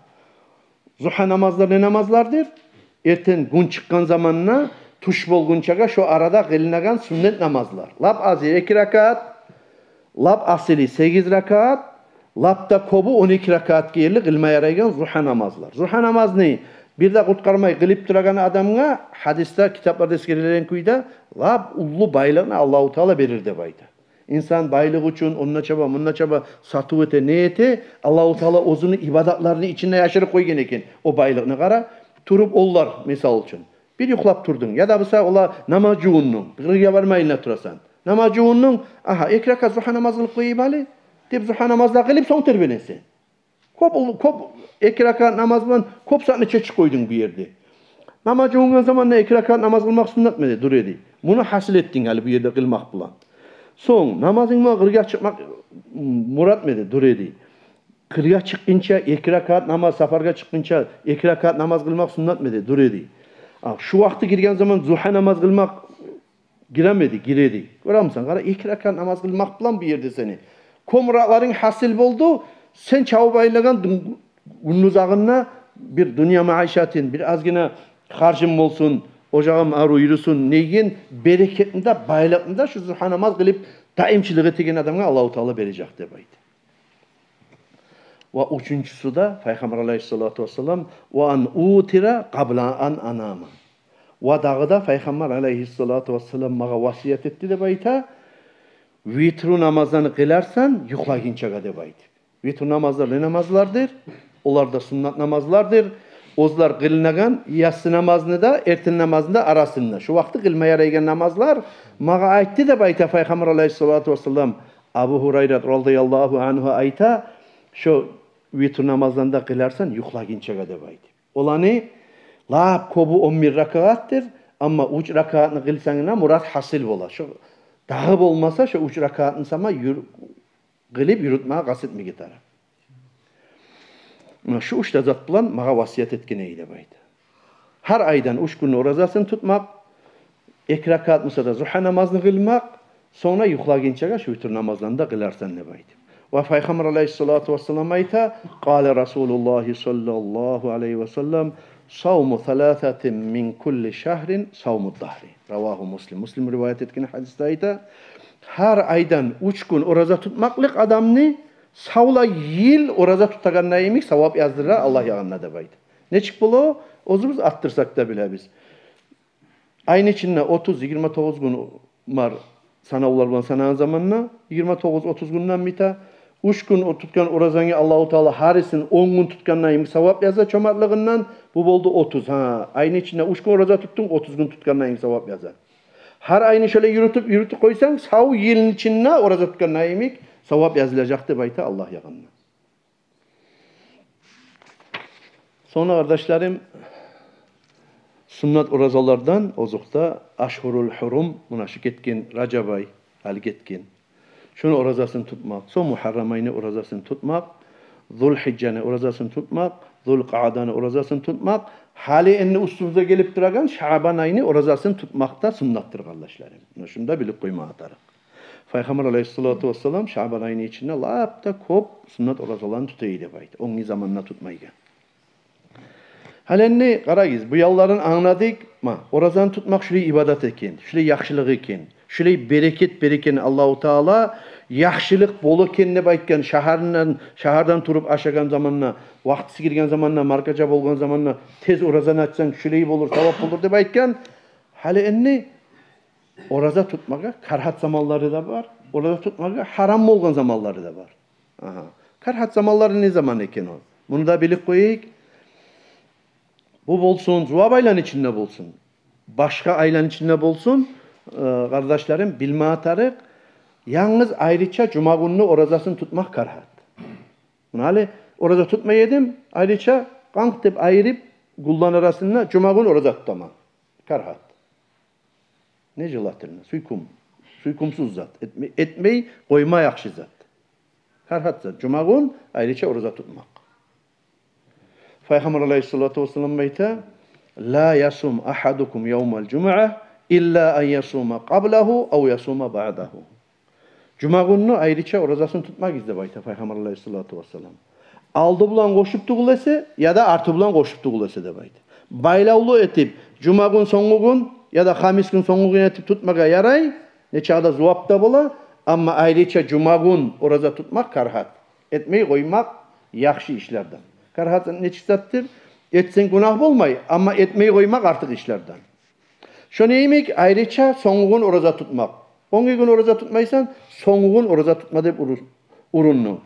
Зугьа намазлар не намазлардыр? Эртен гюн чыкъгъан заманда тюш болгъунчагъа шо арада къылынагъан суннат намазлар. Лап азы эки ракаат, лап асылы сегиз ракаат, лап да кёбю он эки ракаатгъа ерли къылма ярайгъан зугьа намазлар. Зугьа намазны бир де къутгъармай къылып турагъан адамгъа, гьадисде, китапларда эсгерилген кюйде, лап уллу байлыкъны Аллагьу Таала берир, деп айта. Инсан байлыкъ учун онда чаба, мунда чаба сатыв эте, не эте, Аллагьу Таала оьзюню ибадатларыны ичинде яшырып къойгъан экен о байлыкъны. Къара, туруп олар, мисал учун, бир юхлап турдунг, яда буса ола намаз жувундунг, къыргъа бармайын да турасан. Намаз жувундунг, агьа, эки ракаат зугьа намаз къылып къояйым гьали деп, зугьа намаз да къылып, сонг тербенесен. Кёп, кёп, эки ракаат намаз булан кёп затны чечип къойдунг бу ерде. Намаз жувунгъан заманда эки ракаат намаз къылмакъ суннатмы эди? Дюр эди. Муну гьасил этдинг гьали бу ерде къылмакъ булан. Сонг намазынг булан къыргъа чыкъмакъ муратмы эди? Дюр эди. Къыргъа чыкъгъынча эки ракаат намаз, сапаргъа чыкъгъынча эки ракаат намаз къылмакъ суннатмы эди? Дюр эди. А шу вакъти гирген заман зугьа намаз къылмакъ гиремеди? Гиреди. Гёремисен, къара, эки ракаат намаз къылмакъ булан бу ерде сени кёп муратларынг гьасил болду. Сен чабып айланагъан дун-, гюндюз агъында бир дюнья маишатын, бир азгъына харжым болсун, ожагъым арив юрюсюн деген берекетни де, байлыкъны да шу зугьа намаз къылып даимчилик этеген адамгъа Аллагьу Таала бережек, деп айта. Ва уьчюнчюсю де Пайхаммар алайгьиссалату вассалам: «Ва ан утира къабла ан анама». Ва дагъы да Пайхаммар алайгьиссалату вассалам магъа васият этди, деп айта, витру намазланы къыларсан юхлагъынчагъа, деп айтып. Витру намазлар не намазлардыр? Олар да суннат намазлардыр. Оьзлер къылынагъан яссы намазны да, эртен намазны да арасында. Шу вакъти къылма ярайгъан намазлар, магъа айтды, деп айта Пайхаммар алайгьиссалату вассалам. Абу Гьурайра радияллагьу ангьу айта, шо витру намазланы да къыларсан юхлагъынчагъа, деп айтып. Оланы лап кёбю он бир ракаатдыр, амма уьч ракаатны къылсанг да мурат гьасил бола. Шо дагъы болмаса, шо уьч ракаатны сама юр-, къылып юрютмеге къаст этмеге тарыкъ. Муна шу уьч де зат булан магъа васият этген эди, деп айта. Гьар айдан уьч гюнню оразасын тутмакъ, эки ракаат буса да зугьа намазны къылмакъ, сонг да юхлагъынчагъа шу витр намазланы да къыларсан, деп айтып. Ва Пайхаммар алайгьиссалату вассалам айта: «Къала Расулуллагьи саллаллагьу алайгьи ва саллам: Савму саласатин мин кулли шагьрин савму дагьри». Равагьу Муслим. Муслим риваят этген гьадисде айта: гьар айдан уьч гюн ораза тутмакълыкъ адамны савлай йыл ораза тутагъанда йимик савап яздыра Аллагь ягъында, деп айта. Нечик бола? Оьзюбюз артдырсакъ да билебиз. Айны ичинде отуз, йигирма тогъуз гюн бар, санавлар булан санагъан заманда, йигирма тогъуз, отуз гюнден бите. Уьч гюн о тутгъан оразангны Аллагьу Таала гьарисин он гюн тутгъанда йимик савап яза чомартлыгъындан. Бу болду отуз. Гьа, айны ичинде уьч гюн ораза тутдунг, отуз гюн тутгъанда йимик савап яза. Гьар айны шолай юрютюп, юрютюп къойсанг, сав йылны ичинде ораза тутгъанда йимик савап язылажакъ, деп айта Аллагь ягъында. Сонг да, къардашларым, суннат оразалардан озокъда ашгьурул гьурум, муна шу гетген Ражаб ай, гьали гетген, шуну оразасын тутмакъ, сонг Мугьаррам айны оразасын тутмакъ, Зулгьижжаны оразасын тутмакъ, Зулкъаъданы оразасын тутмакъ, гьали энни уьстюбюзге гелип турагъан Шаъбан айны оразасын тутмакъ да суннатдыр, къардашларым. Муна шуну да билип къоймагъа тарыкъ. Пайхаммар алайгьиссалату вассалам Шаъбан айны ичинде лап да кёп суннат оразаланы тута эди деп айта. Оьнги заманда тутмайгъан. Гьали энни къарагъыз, бу ялларын англадыкъ. Ма, оразаны тутмакъ шулай ибадат экен, шулай яхшылыкъ экен, шулай берекет бере экен Аллагьу Таала, яхшылыкъ бола экен деп айтгъан, шагьарындан, шагьардан туруп ашагъан заманда, вакътиси гирген заманда, маркача болгъан заманда тез оразаны ачсанг, шулай болур, савап болур деп айтгъан. Гьали энни ораза тутмагъа карагьат заманлары да бар, ораза тутмагъа гьарам болгъан заманлары да бар. Агьа. Карагьат заманлары не заман экен о? Муну да билип къояйыкъ. Бу болсун, зувап айланы ичинде болсун, башгъа айланы ичинде болсун, э, къардашларым, билме тарыкъ, янгыз айрыча жумагюнню оразасын тутмакъ карагьат. Муна гьали ораза тутмай эдим, айрыча къанкъ деп айырып, гюнлени арасында жумагюн ораза тутаман. Карагьат. Нежелательно, сюйкюм, сюйкюмсюз зат. Этме-, этмей къойма яхшы зат. Карагьат зат. Жумагюн айрыча ораза тутмакъ. Пайхаммар алайгьиссалату вассалам айта: «Ла ясум агьадукум явмал жумуа илла ан ясума къаблагьу ав ясума баъдагьу». Жумагюнню айрыча оразасын тутмагъыз деп айта Пайхаммар алайгьиссалату вассалам. Алды булан къошуп тюгюл эсе, яда арты булан къошуп тюгюл эсе деп айта. Байлавлу этип, жумагюн сонгугюн яда хамисгюн сонгугюн этип тутмагъа ярай, нечакъы да зувап да бола, амма айрыча жумагюн ораза тутмакъ карагьат. Этмей къоймакъ яхшы ишлерден. Карагьат нечик затдыр? Этсенг гюнагь болмай, амма этмей къоймакъ артыкъ ишлерден. Шону йимик айрыча сонгугюн ораза тутмакъ. Оьнге гюн ораза тутмайсан, сонгугюн ораза тутма деп уру-, урунду.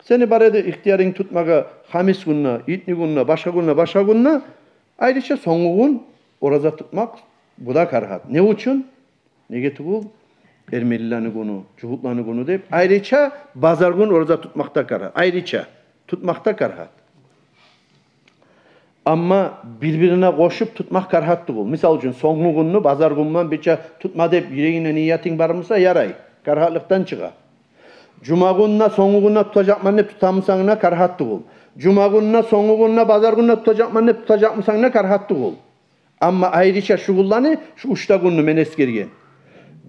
Сени бар эди ихтиярынг тутмагъа хамисгюнде, итнигюнде, башгъа гюнде, башгъа гюнде, айрыча сонгугюн ораза тутмакъ, бу да карагьат. Не учун? Неге тюгюл, эрменилени гюню, жугьутланы гюню деп, айрыча базаргюн ораза тутмакъ да карагьат. Айрыча тутмакъ да карагьат. Амма бир-бирине къошуп тутмакъ карагьат тюгюл. Мисал учун, сонгугюнню базаргюн булан бирче тутма деп юрегингде ниятынг бар буса, ярай, карагьатлыкъдан чыгъа. Жумагюнню сонгугюнню тутажакъман деп тутамусанг да, карагьат тюгюл. Жумагюнню сонгугюнню базаргюнню тутажакъман деп тутажакъмусанг да, карагьат тюгюл. Амма айрыча шу гюнлени, шу уьч де гюнню мен эсгерген.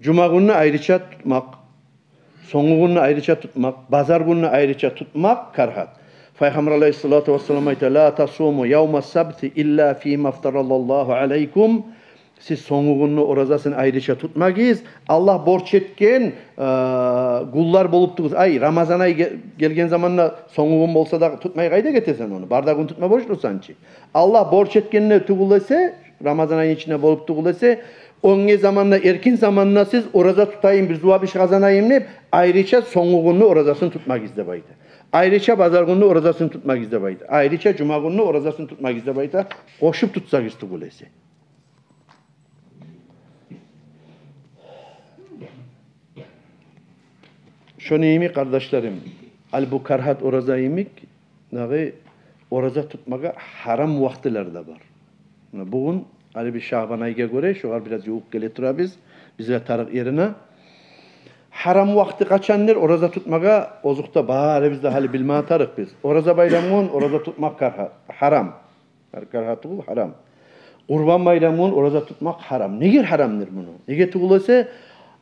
Жумагюнню айрыча тутмакъ, сонгугюнню айрыча тутмакъ, базаргюнню айрыча тутмакъ карагьат. Пайхаммар алайгьиссалату вассалам айта: «Ла тасуму явма сабти илла фима фтараллагьу алайкум». Сиз сонгугюнню оразасын айрыча тутмагъыз. Аллагь борч этген, э, гюнлер болуп тюгюл. Ай, Рамазан ай ге-, гелген заманда сонгугюн болса да тутмай къайда гетесен ону? Бар да гюн тутма борчлусан чы. Аллагь борч этгенде тюгюл эсе, Рамазан айны ичинде болуп тюгюл эсе, оьнге заманда, эркин заманда сиз ораза тутайым, бир зувап иш къазанайым деп, айрыча сонгугюнню оразасын тутмагъыз деп айта. Айрыча базаргюнню оразасын тутмагъыз деп айта. Айрыча жумагюнню оразасын тутмагъыз деп айта. Къошуп тутсагъыз тюгюл эсе. Шону йимик, къардашларым, гьали бу карагьат ораза йимик, дагъы ораза тутмагъа гьарам вакътилер де бар. Муна бугюн гьали бир Шагьбан айгъа гёре, шогъар бираз ювукъ геле турабыз, бизге тарыкъ ерине. Гьарам вакъти къачандыр ораза тутмагъа? Озокъда, барыбыз да гьали билме тарыкъбыз. Ораза байрам гюн ораза тутмакъ карагьа-, гьарам. Гьар карагьат тюгюл, гьарам. Къурбан байрам гюн ораза тутмакъ гьарам. Неге гьарамдыр муну? Неге тюгюл эсе,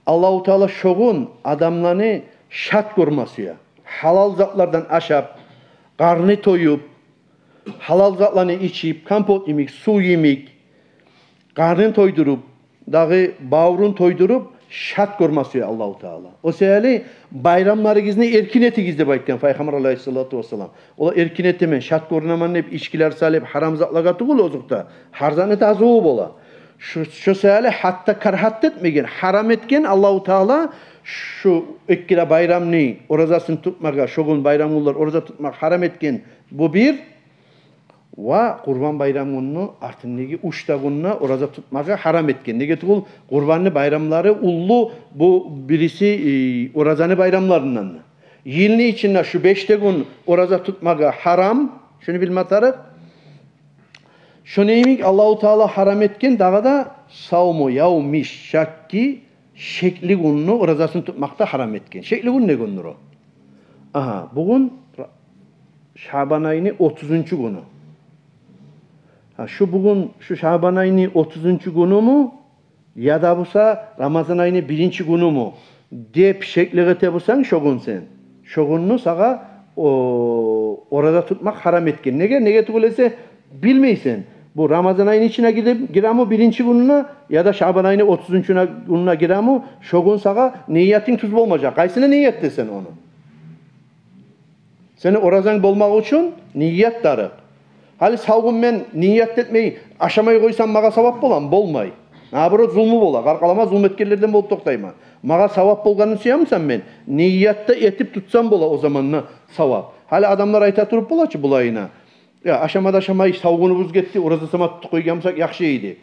Аллагьу Таала шо гюн адамланы шат гёрме сюе. Гьалал затлардан ашап, къарны тоюп, гьалал затланы ичип, компот йимик, сув йимик, къарнын тойдуруп, дагъы бавурун тойдуруп, шат гёрме сюе Аллагьу Таала. О себепли байрамларыгъызны эркин этигиз деп айтгъан Пайхаммар алайгьиссалату вассалам. Олар эркин этемен, шат гёрюнемен деп ичкилер салып, гьарам затлагъа тюгюл, озокъда, гьар затны да азуву бола. Шо, шо себепли гьатта карагьат да этмеген, гьарам этген Аллагьу Таала шу эки де байрамны оразасын тутмагъа, шо гюн, байрам гюнлер ораза тутмакъ гьарам этген. Бу бир. Ва Къурбан байрам гюнню артындагъы уьч де гюнню ораза тутмагъа гьарам этген. Неге тюгюл, Къурбанны байрамлары уллу, бу бириси, э, оразаны байрамларындан. Йылны ичинде шу беш де гюн ораза тутмагъа гьарам, шуну билме тарыкъ. Шону йимик Аллагьу Таала гьарам этген дагъы да савму явми шакки, шекли гюнню оразасын тутмакъ да гьарам этген. Шекли гюн не гюндюр о? Агьа, бугюн Ра-, Шагьбан айны отузунчу гюню. Гьа, шу бугюн, шу Шагьбан айны отузунчу гюнюмю, яда буса Рамазан айны биринчи гюнюмю деп шеклик эте бусанг, шо гюн сен, шо гюнню сагъа, о, ораза тутмакъ гьарам этген. Неге? Неге тюгюл эсе, билмейсен, бу Рамазан айны ичине гире-, гиреми биринчи гюнюне, яда Шагьбан айны отузунчу гюнюне гиреми, шо гюн сагъа ниятынг тюз болмажакъ. Къайсына ният этесен ону? Сени оразанг болмакъ учун ният тарыкъ. Гьали сав гюн мен ният этмей ашамай къойсам, магъа савап боламы? Болмай. Наоборот, зулму бола. Къаркъарама зулму этгенлерден болуп токътайман. Магъа савап болгъанын сюемисен мен? Ниятда этип тутсам бола о заманда савап. Гьали адамлар айта туруп бола чы булайына: «Я, ашама да ашамай, сав гюнюбюз гетди, ораза сама тутуп къойгъан бусакъ яхшы эди».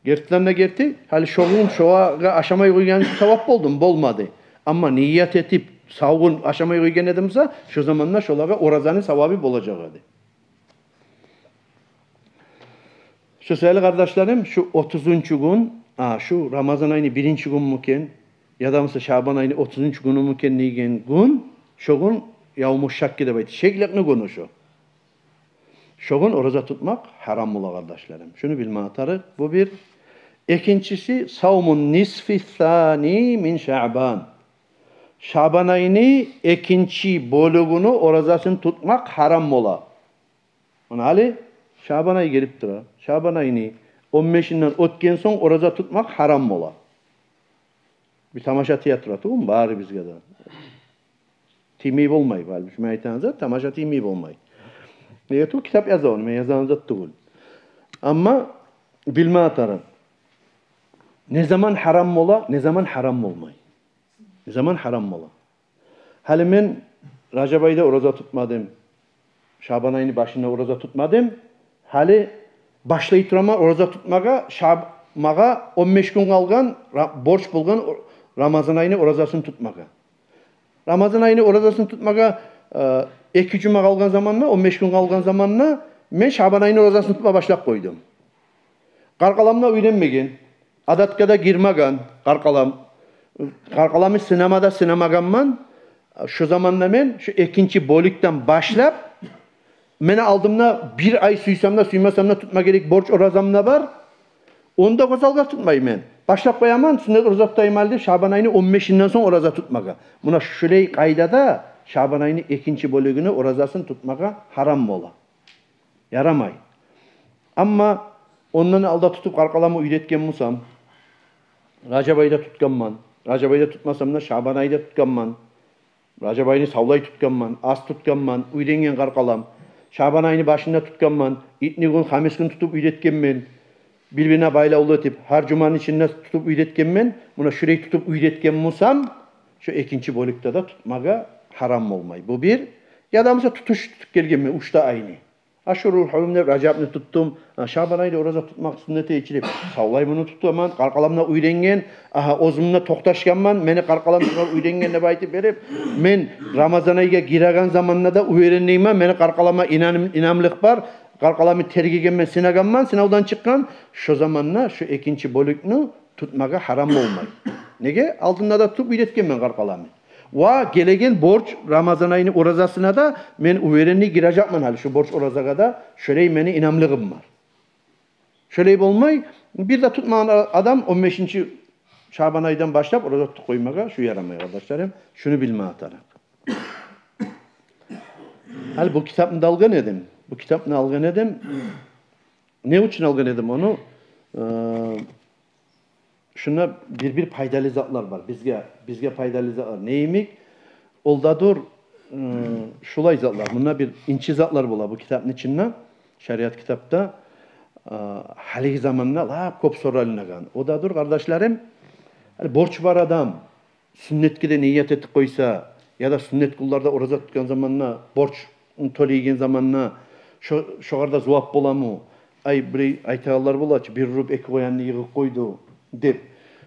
Гертиден де герти, гьали шо гюн шогъа ашамай къойгъан учун савап болдуму? Болмады. Амма ният этип, сав гюн ашамай къойгъан эдим буса, шо заманда шолагъа оразаны савабы болажакъ эди. Шо саялы, къардашларым, шу отузунчу гюн, а, шу Рамазан айны биринчи гюнмю экен, яда буса Шабан айны отузунчу гюнюмю экен деген гюн, шо гюн явму шакки деп айта, шекликни гюню шо. Шо гюн ораза тутмакъ гьарам бола, къардашларым. Шуну билме тарыкъ. Бу бир. Экинчиси, савмун нисфи сани мин Шабан. Шабан айны экинчи бёлюгюню оразасын тутмакъ гьарам бола. Муна гьали Шабан ай гелип тура. Шабан айны он бешинден оьтген сонг ораза тутмакъ гьарам бола. Бир тамаша тие тура тюгюлмю барыбызгъа да? Тиймей болмай, балики, шо мен айтагъан зат, тамаша тиймей болмай. Неге тюгюл, китап яза ону, мен язагъан зат тюгюл. Амма билме тарыкъ. Не заман гьарам бола, не заман гьарам болмай. Не заман гьарам бола. Гьали мен Ражаб айда ораза тутмадым. Шабан айны башында ораза тутмадым. Гьали башлай тураман ораза тутмагъа, Шаб-, магъа он беш гюн къалгъан, ра-, борч болгъан о-, Рамазан айны оразасын тутмагъа. Рамазан айны оразасын тутмагъа, э, эки жума къалгъан заманда, он беш гюн къалгъан заманда мен Шабан айны оразасын тутма башлап къойдум. Къаркъарам да уьйренмеген, адатгъа да гирмеген къаркъарам. Къаркъарамны сынама да сынамагъанман. Шо заманда мен шо экинчи бёлюкден башлап, мени алдымда бир ай, сюйсем де, сюймесем де, тутма герек борч оразам да бар. Ону да гёз алгъа тутмайман. Башлап къояман, сюннет ораза тутайым гьали деп, Шабан айны он бешинден сонг ораза тутмагъа. Муна шулай къайдада Шабан айны экинчи бёлюгюню оразасын тутмагъа гьарам бола. Ярамай. Амма ондан алда тутуп къаркъарамны уьйретген бусам, Ражаб айда тутгъанман, Ражаб айда тутмасам да, Шабан айда тутгъанман, Ражаб айны савлай тутгъанман, аз тутгъанман, уьйренген къаркъарам. Шабан айны башында тутгъанман, итни гюн, хамис гюн тутуп уьйретгенмен, бир-бирине байлавлу этип, гьар жуманы ичинде тутуп уьйретгенмен. Муна шулай тутуп уьйретген бусам, шо экинчи бёлюкде де тутмагъа гьарам болмай. Бу бир. Яда буса тутуш тутуп гелгенмен уьч де айны. Ашгьурул гьурум деп Ражабны тутдум. А, Шабан айда ораза тутмакъ сюннет эди деп, савлай муну тутаман. Къаркъарамны уьйренген, агьа, оьзюм де токъташгъанман. Мени къаркъарам шогъар уьйренген деп айтып берип, мен Рамазан айгъа гиреген заманда да уьйренеймен. Мени къаркъарама инам-, инамлыкъ бар. Къаркъарамны тергегенмен, сынагъанман, сынавдан чыкъгъан. Шо заманда шо экинчи бёлюкню тутмагъа гьарам болмай. Неге? Алдында да тутуп уьйретгенмен къаркъарамны. Ва гелеген борч Рамазан айны оразасына да мен уверенный гирежекмен гьали шо борч оразагъа да, шолай мени инамлыгъым бар. Шолай болмай, бир де тутмагъан а-, адам он бешинчи Шабан айдан башлап ораза тутуп къоймагъа шу ярамай, къардашларым. Шуну билме тарыкъ. Гьали бу китапны да алгъан эдим. Бу китапны алгъан эдим. Не учун алгъан эдим ону? Э, шунда бир-бир пайдалы затлар бар. Бизге, бизге пайдалы затлар. Не йимик? Ол да дюр, э, шулай затлар. Мунда бир инчи затлар бола бу китапны ичинде, шариат китапда. Э, гьалиги заманда лап кёп соралынагъан. О да дюр, къардашларым, гьали борч бар адам сюннетге де ният этип къойса, яда сюннет гюнлерде ораза тутгъан заманда, борчну тёлейген заманда, шо-, шогъар да зувап боламы? Ай, бир айтагъанлар бола чы, бир уруп эки къоянны йыгъып къойду деп.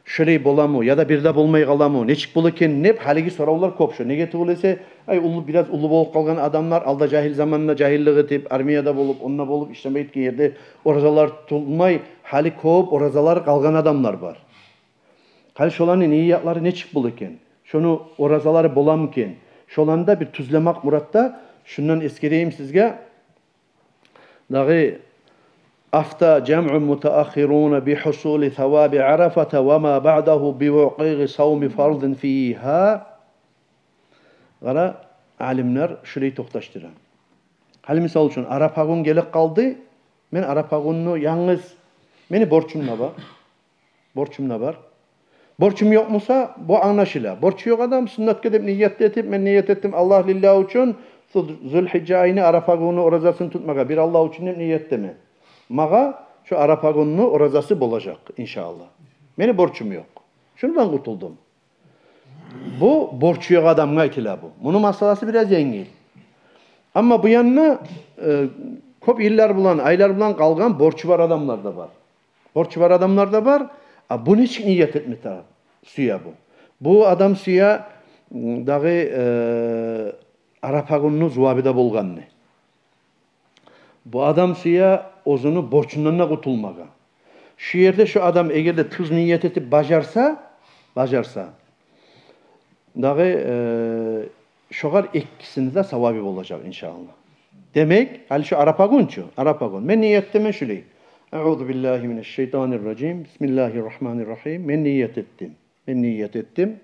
Шолай боламы? Яда бир де болмай къаламы? Нечик бола экен деп, гьалиги соравлар кёп шо. Неге тюгюл эсе, ай, уллу, бираз уллу болуп къалгъан адамлар, алда жагьил заманда жагьиллик этип, армияда болуп, онда болуп, ишлемей этген ерде оразалар тутулмай, гьали кёп оразалар къалгъан адамлар бар. Гьали шоланы ниятлары нечик бола экен? Шону оразалары боламы экен? Шоланы да бир тюзлемек муратда шундан эсгерейим сизге. Дагъы: «Афта жамъун мутааххирун би хусули саваби Арафата ва ма баъдагьу би вукъуи савми фарзин фигьа». Къара, алимлер шулай токъташдыра. Гьали, мисал учун, Арапа гюн гелип къалды. Мен Арапа гюнню янгыз, мени борчум да бар. Борчум да бар. Борчум ёкъ буса, бу англашыла. Борчу ёкъ адам сюннетге деп ният этип, мен ният этдим Аллагь лиллагь учун, шу Зулхижжа айны Арапа гюнню оразасын тутмагъа, бир Аллагь учун деп ният этемен. Магъа Шо арапа гюнню оразасы болажакъ, иншааллагь. Мени борчум ёкъ. Шундан къутулдум. Бу борчу ёкъ адамгъа айтыла бу. Муну масъаласы бираз енгил. Амма бу янда, э, кёп йыллар булан, айлар булан къалгъан борчу бар адамлар да бар. Борчу бар адамлар да бар. А бу нечик ният этме тарыкъ, сюе бу? Бу адам сюе, м, дагъы, э, арапа гюнню зувабида болгъанны. Бу адам сюе оьзюню борчундан да къутулмагъа. Шу ерде шу адам эгер де тюз ният этип бажарса, бажарса, дагъы, э, шогъар экисини де савабы болажакъ, иншааллагь. Демек, гьали шу арапа гюн чю, арапа гюн. Мен ният этемен шулай. Аузу биллагьи минаш-шайтанир-ражим. Бисмиллагьир-рагьманир-рагьим. Мен ният этдим. Мен ният этдим.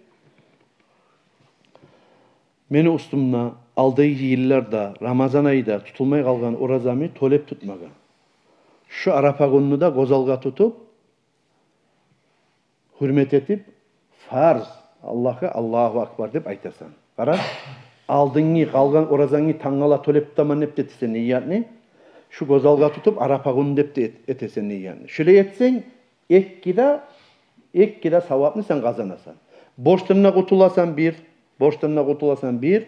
Мени уьстюмде алдагъы йылларда Рамазан айда тутулмай къалгъан оразамны тёлеп тутмагъа. Шу арапа гюнню де гёз алгъа тутуп, гьюрмет этип, фарз, Аллагьгъа «Аллагьу акбар» деп айтасан. Къара, алдынгъы къалгъан оразангны тангала тёлеп тутаман деп де этесен ниятны. Шу гёз алгъа тутуп, арапа гюн деп де эт-, этесен ниятны. Шулай этсенг, эки де, эки де савапны сен къазанасан. Борчдан да къутуласан бир, борчдан да къутуласан бир.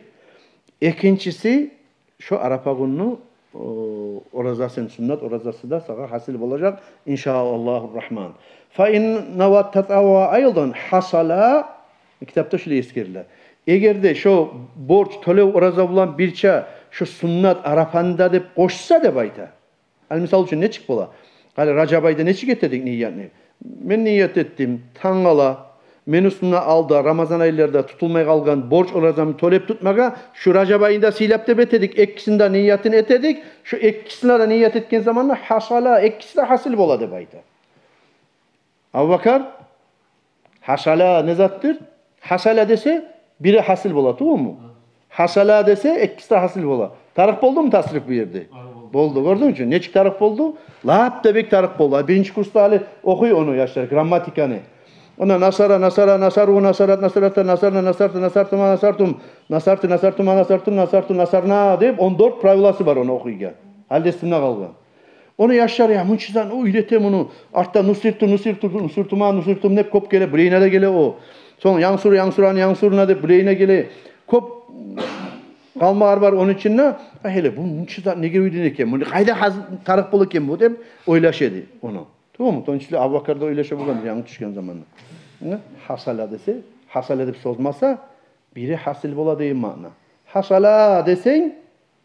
Экинчиси, шо арапа гюнню, о, оразасын, суннат оразасы да сагъа гьасил болажакъ, иншааллагьу-р-рагьман. Фа ин нава татаввуа айдан хасала, китапда шулай эсгериле. Эгер де шо борч тёлев ораза булан бирче шо суннат арапаны да деп къошса деп айта. Гьали, мисал учун, нечик бола? Гьали, ражаб айда нечик этедик ниятны? Мен ният этдим, тангала мени уьстюмде алда Рамазан айларда тутулмай къалгъан борч оразамны тёлеп тутмагъа, шу ражаб айны да сыйлап деп этедик, экисини де ниятын этедик. Шу экисине де ният этген заманда хасала, экиси де гьасил бола деп айта. Абубакар, хасала не затдыр? Хасала десе, бири гьасил бола, тюгюлмю? Хасала десе, экиси де гьасил бола. Тарыкъ болдуму тасриф бу ерде? Болду, гёрдюнгмю? Нечик тарыкъ болду? Лап да бек тарыкъ болду. А биринчи курсда гьали охуй ону яшлар, грамматиканы. Онда насара, насара, насару, насарат, насарата, насарна, насарта, насартума, насартум, насарти, насартума, насартум, насарту, насарна деп он дёрт правиласы бар ону охуйгъан. Гьали де эсимде къалгъан. Ону яшлар, я, мунча зат, о, уьйрете муну. Артда нусирту, нусирту, нусиртума, нусиртум деп кёп геле, булайына да геле о. Сонг янгсур, янгсуран, янгсурна деп булайына геле. Кёп къалмагъар бар ону ичинде. А гьали бу мунча зат неге уьйрене экен? Муну къайда гьаз-, тарыкъ бола экен бу деп ойлаша эди ону. Тюгюлмю? Шону ичинде Абубакар да ойлаша болгъан, янгы тюшген заманда. Гьа? Хасала десе, хасала деп созмаса, бири гьасил бола деген маъна. Хасала десенг,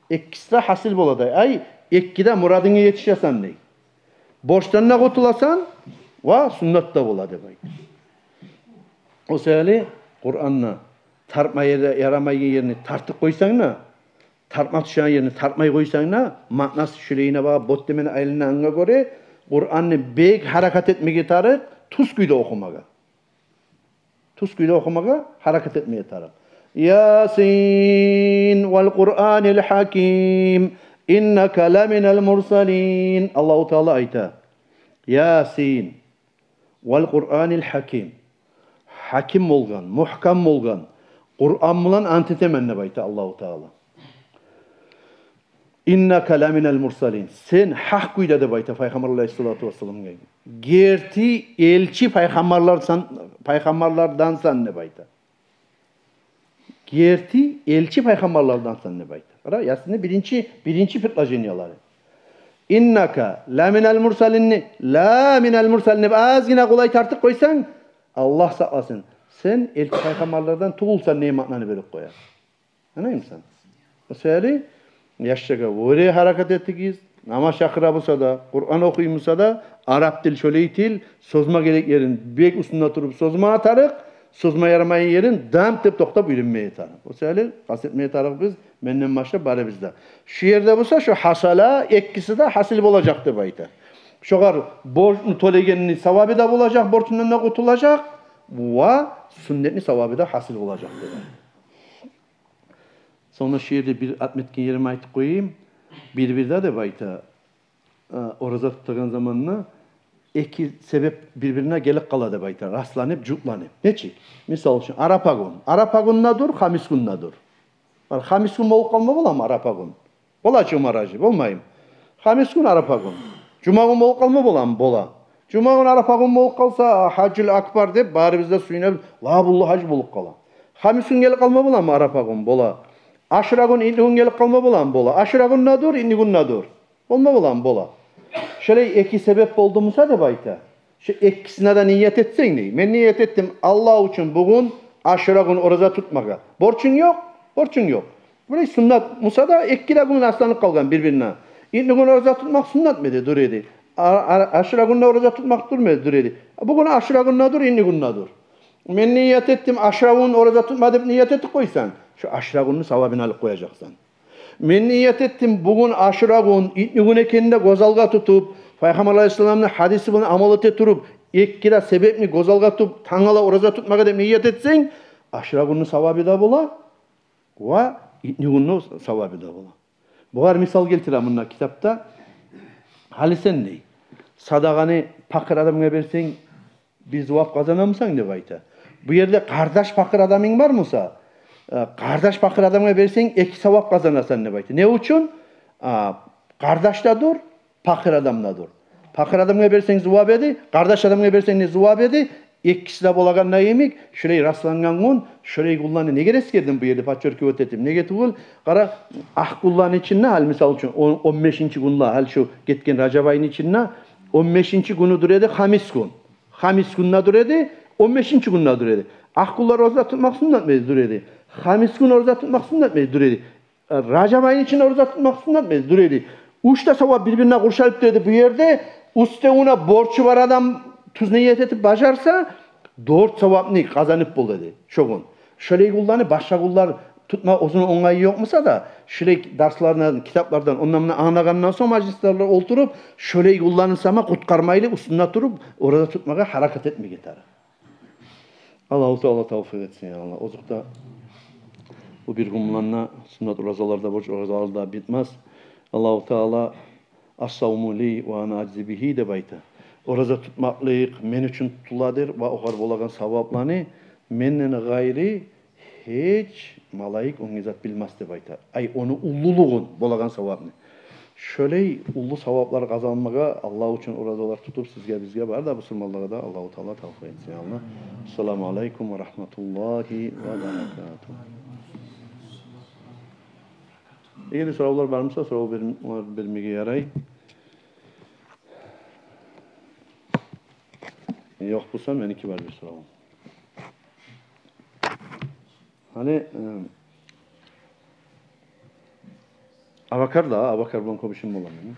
экиси де гьасил бола дей. Ай, эки де мурадынга етишесен дей. Борчдан да къутуласан, ва суннат да бола деп айта. О саялы Къуръанны тартма яра-, ярамайгъан ерин тартып къойсанг да, тартма тюшеген ерин тартмай къойсанг да, маънасы шулайына багъа, бот демен айланагъангъа гёре, Къуръанны бек гьаракат этмеге тарыкъ, тюз кюйде охумагъа. Тюз кюйде охумагъа гьаракат этмеге тарыкъ. Ясин вал Къуръанил гьаким, иннака ламинал мурсалин. Аллагьу Таала айта. Ясин вал Къуръанил гьаким. Гьаким болгъан, мугькам болгъан Къуръан булан ант этемен деп айта Аллагьу Таала. Иннака ламинал мурсалин. Сен гьакъ кюйде деп айта Пайхаммар алайгьиссалату вассаламгъа. Герти элчи пайхаммарларсан, пайхаммарлардансан деп айта. Герти элчи пайхаммарлардансан деп айта. Къара, Ясинни биринчи, биринчи предложениялары. Иннака ламинал мурсалинни, ламинал мурсалин деп азгъына къолай тартып къойсанг, Аллагь сакъласын, сен элчи пайхаммарлардан тюгюлсен деген маънаны берип къоя. Англаймысан? О саялы яшлагъа оьре гьаракат этигиз. Намаз чакъыра буса да, Къуръан охуй буса да, арап тил шолай тил, созма герек ерин бек уьстюнде туруп созма тарыкъ, созма ярамайгъан ерин дамп деп токътап уьйренмеге тарыкъ. О саялы къаст этмеге тарыкъ биз, менден башлап барыбыз да. Шу ерде буса, шу хасала, экиси де гьасил болажакъ деп айта. Шогъар борчну тёлегенни савабы да болажакъ, борчундан да къутулажакъ, ва суннатны савабы да гьасил болажакъ деп айта. Сонг да шу ерде бир отметген ерим айтып къояйым. Бир-бирде деп айта, э, ораза тутагъан заманда эки себеп бир-бирине гелип къала деп айта, расланып, жутланып. Нечик? Мисал учун, арапа гюн. Арапа гюн де дюр, хамис гюн де дюр. Бар, хамис гюн болуп къалма боламы арапа гюн? Бола чы, Умар-гьажи, болмаймы? Хамис гюн арапа гюн. Жумагюн болуп къалма боламы? Бола. Жумагюн Арафагюн болуп къалса, гьажжул акбар деп, барыбыз да сююнебиз, лап уллу гьаж болуп къала. Хамисгюн гелип къалма боламы Арафагюн? Бола. Ашурагюн, итнигюн гелип къалма боламы? Бола. Ашурагюн де дюр, итнигюн де дюр. Болма боламы? Бола. Шолай эки себеп болду буса деп айта. Шу экисине де ният этсенг, дей. Мен ният этдим Аллагь учун бугюн, Ашурагюн, ораза тутмагъа. Борчунг ёкъ, борчунг ёкъ. Булай суннат буса да, эки де гюн асталып къалгъан бир-бирине. Итнигюн ораза тутмакъ суннатмы эди? Дюр эди. А-, а-, Ашурагюн де ораза тутмакъ дюрмю эди? Дюр эди. Бугюн Ашурагюн де дюр, итнигюн де дюр. Мен ният этдим Ашурагюн ораза тутма деп ният этип къойсанг, шу Ашурагюнню савабын алып къояжакъсан. Мен ният этдим бугюн Ашурагюн, итнигюн экенни де гёз алгъа тутуп, Пайхаммар алайгьиссаламны гьадиси булан амал эте туруп, эки де себепни гёз алгъа тутуп, тангала ораза тутмагъа деп ният этсенг, Ашурагюнню савабы да бола, ва итнигюнню савабы да бола. Бугъар мисал гелтире мунда китапда. Гьали сен, дей, садагъаны пакъыр адамгъа берсенг, бир зувап къазанамысан деп айта. Бу ерде къардаш пакъыр адамынг бар буса, э, къардаш пакъыр адамгъа берсенг, эки савап къазанасан деп айта. Не учун? А, къардаш да дюр, пакъыр адам да дюр. Пакъыр адамгъа берсенг зувап эди, къардаш адамгъа берсенг де зувап эди. Экиси де болагъан йимик, шолай раслангъан гюн, шолай гюнлени неге эсгердим бу ерде, подчёркивать этдим? Неге тюгюл, къара, акъ гюнлени ичинде, гьали мисал учун, он, он бешинчи гюнлер, гьали шу гетген Ражаб айны ичинде он бешинчи гюню дюр эди, хамисгюн. Хамисгюн де дюр эди, он бешинчи гюн де дюр эди. Акъ гюнлер ораза тутмакъ суннатмы эди? Дюр эди. Хамисгюн ораза тутмакъ суннатмы эди? Дюр эди. Ражаб айны ичинде ораза тутмакъ суннатмы эди? Дюр эди. Уьч де савап бир-бирине къуршалып тура эди бу ерде. Уьстевюне борчу бар адам тюз ният этип бажарса, дёрт савапны къазанып бола эди шо гюн. Шолай гюнлени башгъа гюнлер тутма оьзюню онгайы ёкъ буса да, шолай дарслардан, китаплардан, ондан-мундан англагъандан сонг, мажлислерде олтуруп, шолай гюнлени сама къутгъармайлы, уьстюнде туруп, ораза тутмагъа гьаракат этмеге тарыкъ. Аллагьу Таала тавфикъ этсин, я Аллагь. Озокъда, бу бир гюн булан да суннат оразалар да, борч оразалар да битмес. Аллагьу Таала: «Ас-савму ли ва ана ажзи бигьи», — деп айта. Ораза тутмакълыкъ мен учун тутуладыр ва огъар болагъан савапланы менден къайры гьеч малайик оьзге зат билмес деп айта. Ай, ону уллулугъун, болагъан савапны. Шолай уллу саваплар къазанмагъа Аллагь учун оразалар тутуп, сизге, бизге, бары да бусурманлагъа да Аллагьу Таала тавфикъ этсин, я Аллагь. Ассаламу алейкум ва рагьматуллагьи ва баракатугь. Эгер де соравлар бар буса, сорав бер-, бермеге ярай. Ёкъ буса, меники бар бир соравум. Гьали, э, Абакар да, Абакар булан кёп ишим бола мени.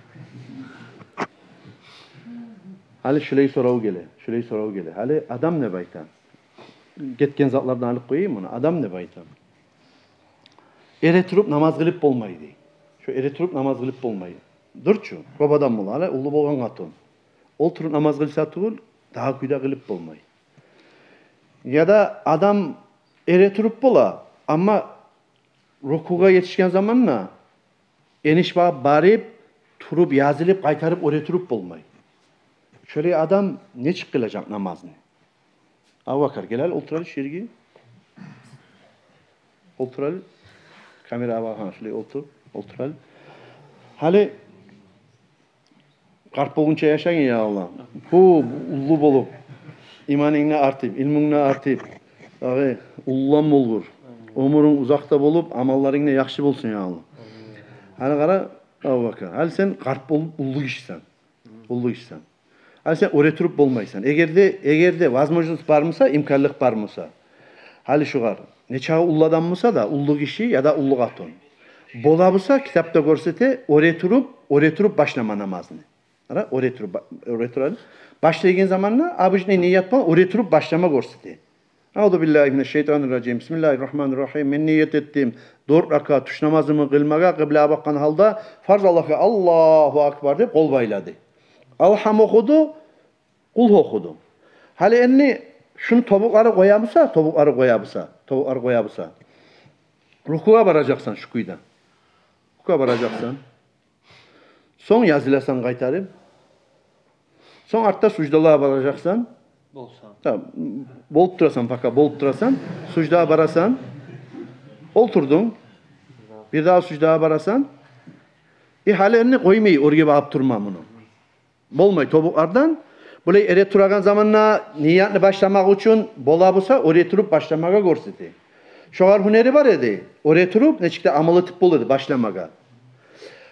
Гьали шулай сорав геле, шулай сорав геле. Гьали адам не деп айта? Гетген затлардан алып къояйым муну. Адам не деп айта? Эретуруп намаз къылып болмай, дей. Шо эретуруп намаз къылып болмай. Дюр чю, кёп адам бола, гьали уллу болгъан къатын. Олтуруп намаз къылса тюгюл, дагъы кюйде къылып болмай. Яда адам эретуруп бола, амма рукугъа етишген заманда эниш багъып барып, туруп, язылып, къайтарып эретуруп болмай. Шолай адам нечик къылажакъ намазны? Абубакар, гел гьали, олтур гьали шу ерге. Олтур гьали. Камера, Абубакар, шулай олтур. Олтур гьали. Гьали къарт болгъунча яшагъын, я Аллагь. Кёп уллу болуп, иманынг да артып, илмунг да артып, дагъы уллу болгъур. Оьмюрюнг узакъ да болуп, амалларынг да яхшы болсун, я Аллагь. Гьали къара, Абубакар, гьали сен къарт болуп уллу гишисен. Уллу гишисен. Гьали сен эретуруп болмайсан. Эгер де, эгер де возможность бар буса, имканлыкъ бар буса. Гьали шугъар, нечакъы уллу адам буса да, уллу гиши яда уллу къатын. Бола буса, китапда гёрсете, эретуруп, эретуруп башлама намазны. Къара, эретуруп, ба-, эретуруп. Башлайгъан заманда обычный ният булан эретуруп башлама гёрсете. Аузу биллагьи минаш-шайтанир-ражим. Бисмиллагьир-рагьманир-рагьим. Мен ният этдим дёрт ракаат тюш намазымны къылмагъа, къыблагъа бакъгъан гьалда, фарз Аллагьгъа, Аллагьу акбар деп къол байлады. Алгьам охуду, къулгьу охуду. Гьали энни шуну тобукълары къоя буса, тобукълары къоя буса, тобукълары къоя буса, рукугъа баражакъсан шу кюйде. Рукугъа баражакъсан. Сонг языласан къайтарып. Сонг артда суждалагъа баражакъсан. Болса. Та, болуп турасан, пока болуп турасан. Суждагъа барасан. Олтурдунг. Бирдагъы суждагъа барасан. Э, гьали энни къоймай, оьрге багъып турма муну. Болмай тобукълардан. Булай эретурагъан заманда ниятны башламакъ учун бола буса, эретуруп башламагъа гёрсете. Шогъар гьюнери бар эди. Эретуруп, нечик де амал этип бола эди башламагъа.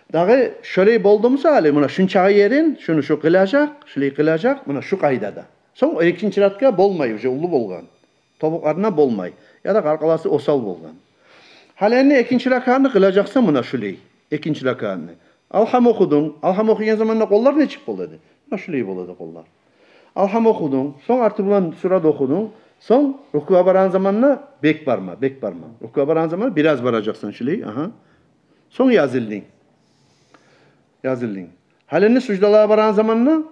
Дагъы шолай болду буса гьали, муна шунчагъы ерин, шуну шу къылажакъ, шулай къылажакъ, муна шу къайдада. Сонг экинчи ракатгъа болмай, уже уллу болгъан. Тобукъларына болмай. Яда къаркъарасы осал болгъан. Гьали энни экинчи ракатны къылажакъсан муна шулай. Экинчи ракатны. Алгьам охудунг. Алгьам охуйгъан заманда къоллар нечик бола эди? Муна шулай бола эди къоллар. Алгьам охудунг. Сонг арты булан сура да охудунг. Сонг рукугъа барагъан заманда бек барма, бек барма. Рукугъа барагъан заманда бираз баражакъсан шулай. Агьа. Сонг язылдынг. Язылдынг. Гьали энни суждалагъа барагъан заманда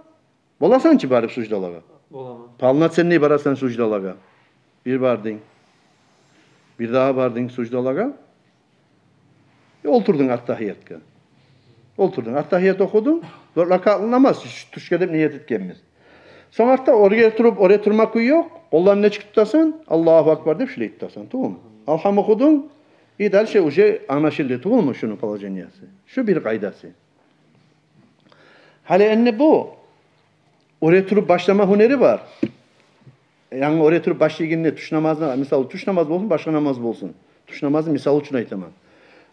боласан чы барып суждалагъа? Боламан. Полноценный барасан суждалагъа. Бир бардынг. Бир дагъы бардынг суждалагъа. Э, олтурдунг аттагьиятгъа. Олтурдунг, аттагьият охудунг. Дёрт ракатлы намаз, тюш-, тюшге деп ният этгенбиз. Сонг артда эретуруп, эретурма кюй ёкъ. Къолларын нечик тутасан? Аллагьу акбар деп шулай тутасан, тюгюлмю? Алгьам охудунг. И дальше уже англашылды, тюгюлмю, шуну положениясы? Шу бир къайдасы. Гьали энни бу эретуруп башлама гьюнери бар. Янгы эретуруп башлайгъанда тюш намазына, мисал, тюш намаз болсун, башгъа намаз болсун. Тюш намазны мисал учун айтаман.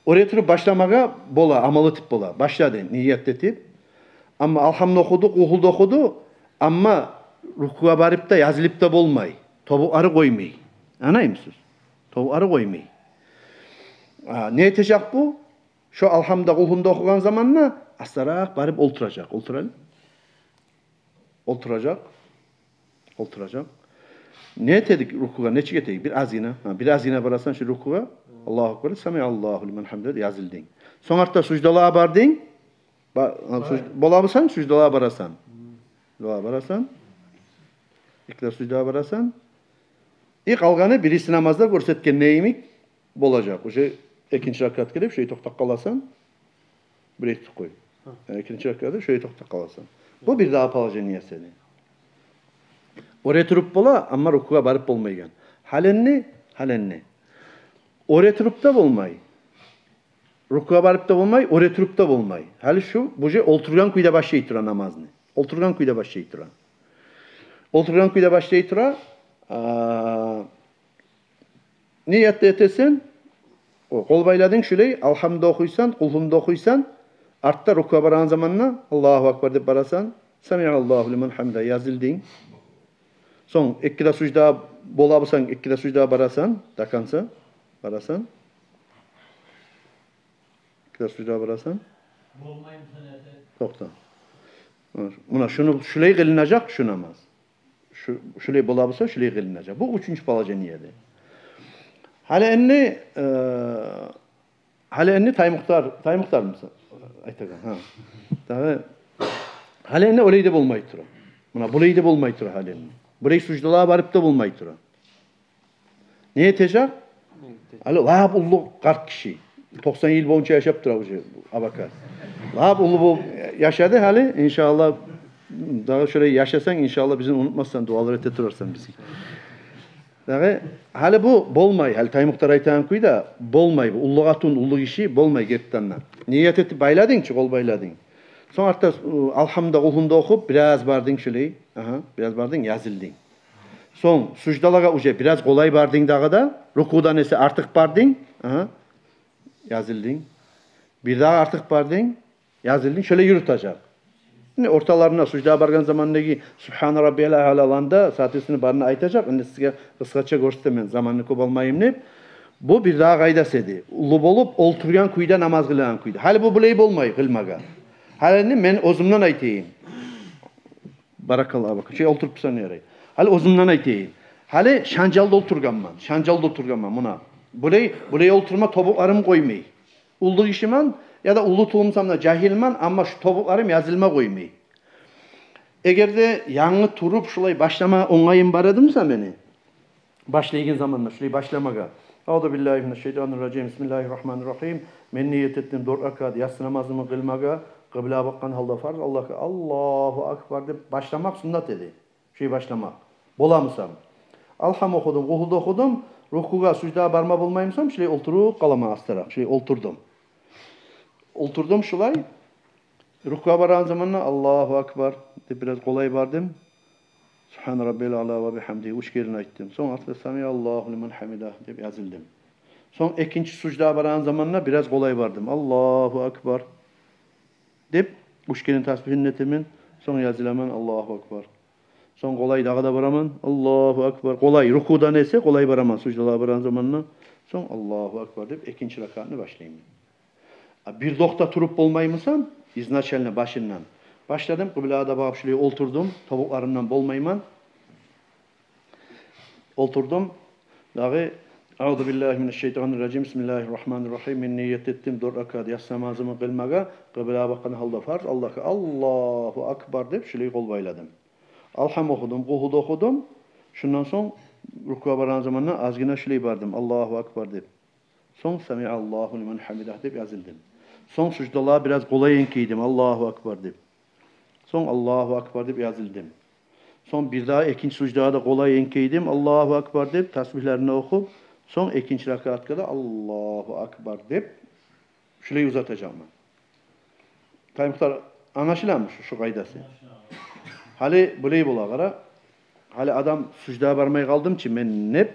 Эретуруп башламагъа бола, амал этип бола. Башлады, ният этип. Амма алгьамны охуду, къулгьуну да охуду. Амма рукугъа барып да, язылып да болмай. Тобукълары къоймай. Англаймысыз? Тобукълары къоймай. А, не этежек бу? Шо алгьамда, къулгьунда охугъан заманда астаракъ барып олтуражакъ. Олтура-, олтуражакъ. Олтуражакъ. Не этедик рукугъа, нечик этедик? Бир азгъына. Гьа, бир азгъына барасан шу рукугъа. Аллагьу акбар, самиаллагьу лиман гьамидагь деп язылдынг. Сонг артда суждалагъа бардынг. Ба-, гьа, суж-, бола бусанг, суждалагъа барасан. Суждалагъа барасан. Эки де суждалагъа барасан. И къалгъаны бириси намазда гёрсетген йимик болажакъ. Уже экинчи ракатгъа деп шолай токътап къаласан. Бир этип къой. Гьа. Э, экинчи ракатгъа деп шолай токътап къаласан. Бу бир дагъы положениясы эди. Эретуруп бола, амма рукугъа барып болмайгъан. Гьали энни, гьали энни. Эретуруп да болмай. Рукугъа барып да болмай, эретуруп да болмай. Гьали шу, бу же олтургъан кюйде башлай тура намазны. Олтургъан кюйде башлай тура. Олтургъан кюйде башлай тура. А, ният да этесен, о, къол байладынг шулай, алгьамны да охуйсан, къулгьуну да охуйсан, артда рукугъа барагъан заманда Аллагьу акбар деп барасан, самиаллагьу лиман гьамидагь язылдынг. Сонг эки де сужда бола бусанг, эки де сужда барасан, до конца барасан. Эки де сужда барасан. Болмаймысан эте? Токъта. Муна шуну, шулай къылынажакъ шу намаз. Шу, шулай бола буса, шулай къылынажакъ. Бу уьчюнчю положение эди. Гьали энни, э, гьали энни Таймухтар, Таймухтармысан? Айтагъан, гьа. Дагъы, гьали энни олай да болмай тура. Муна булай да болмай тура гьали энни. Булай суждалагъа барып да болмай тура. Не этежек? Гьали лап уллу къарт гиши. Токъсан йыл боюнча яшап тура уже Абакар. Лап уллу болуп яшады гьали. Иншааллагь, дагъы шолай яшасанг, иншааллагь, бизин унутмассан, дуалар эте турарсан бизге. Дагъы гьали бу болмай, гьали Таймухтар айтагъан кюйде болмай бу. Уллу къатун, уллу гиши болмай гертиден де. Ният этип байладынг чы, къол байладынг. Сонг артда, ы, алгьамда, къулгьунда охуп, бираз бардынг шолай. Агьа, бираз бардынг, язылдынг. Сонг суждалагъа уже бираз къолай бардынг дагъы да, рукудан эсе артыкъ бардынг, агьа, язылдынг. Бир дагъы артыкъ бардынг, язылдынг. Шолай юрютежек. Энни орталарына суждагъа баргъан замандагъы Субгьана раббиял аълаланы да, соответственно, барын айтажакъ. Энни сизге къысгъача гёрсетемен, заманны кёп алмайым деп. Бу бир дагъы къайдасы эди. Уллу болуп, олтургъан кюйде, намаз къылагъан кюйде. Гьали бу булай болмай къылмагъа. Гьали энни мен оьзюмден айтайым. Баракаллагь, Абакар. Шолай олтуруп турсанг ярай. Гьали оьзюмден айтайым. Гьали шанжалда олтургъанман, шанжалда олтургъанман муна. Булай, булай олтурма тобукъларым къоймай. Уллу гишимен, яда уллу тюгюлмен, жагьилмен, амма шу тобукъларым язылма къоймай. Эгер де янгы туруп шулай башлама онгайым бар эди буса мени, башлайгъан заманда шулай башламагъа. Аузу биллагьи минаш шайтанир ражим. Бисмиллагьир рагьманир рагьим. Мен ният этдим дёрт ракат яссы намазымны къылмагъа, къыблагъа бакъгъан гьалда, фарз Аллагьгъа, Аллагьу акбар деп башламакъ суннат эди. Шулай башламакъ. Боламысан? Алгьам охудум, къулгьу да охудум, рукугъа, суждагъа барма болмаймысан, шулай олтуруп къаламан астаракъ. Шулай олтурдум. Олтурдум шулай. Рукугъа барагъан заманда «Аллагьу акбар» деп бираз къолай бардым. «Субгьана раббиял аъла ва бигьамдигьи» уьч керен айтдым. Сонг артда «Самиаллагьу лиман гьамидагь» деп язылдым. Сонг экинчи суждагъа барагъан заманда бираз къолай бардым. «Аллагьу акбар» деп уьч керен тасбигьни этемен. Сонг языламан «Аллагьу акбар». Сонг къолай дагъы да бараман. «Аллагьу акбар». Къолай, рукудан эсе къолай бараман, суждалагъа барагъан заманда. Сонг «Аллагьу акбар» деп экинчи ракаатны башлайман. А бир докъда туруп болмаймысам, изначально башындан башладым, къыблагъа да багъып шулай олтурдум, тобукъларымдан болмайман. Олтурдум. Дагъы «Аузу биллагьи минашшайтанир ражим, бисмиллагьир рагьманир рагьим». Мен ният этдим дёрт ракаат яссы намазымны къылмагъа, къыблагъа бакъгъан гьалда фарз, Аллагьгъа «Аллагьу акбар» деп шулай къол байладым. Алгьам охудум, Къулгьу да охудум. Шондан сонг рукугъа барагъан заманда азгъына шулай бардым, «Аллагьу акбар» деп. Сонг «Самиаллагьу лиман гьамидагь» деп язылдым. Сонг суждалагъа бираз къолай энкейдим, «Аллагьу акбар» деп. Сонг «Аллагьу акбар» деп язылдым. Сонг бирдагъы экинчи суждагъа да къолай энкейдим, «Аллагьу акбар» деп, тасбигьлерин охуп, сонг экинчи ракаатгъа да «Аллагьу акбар» деп шулай узатажакъман. Таймухтар, англашыламы шу, шу къайдасы? Гьали булай бола, къара. Гьали адам «Суждагъа бармай къалдым чы мен» деп,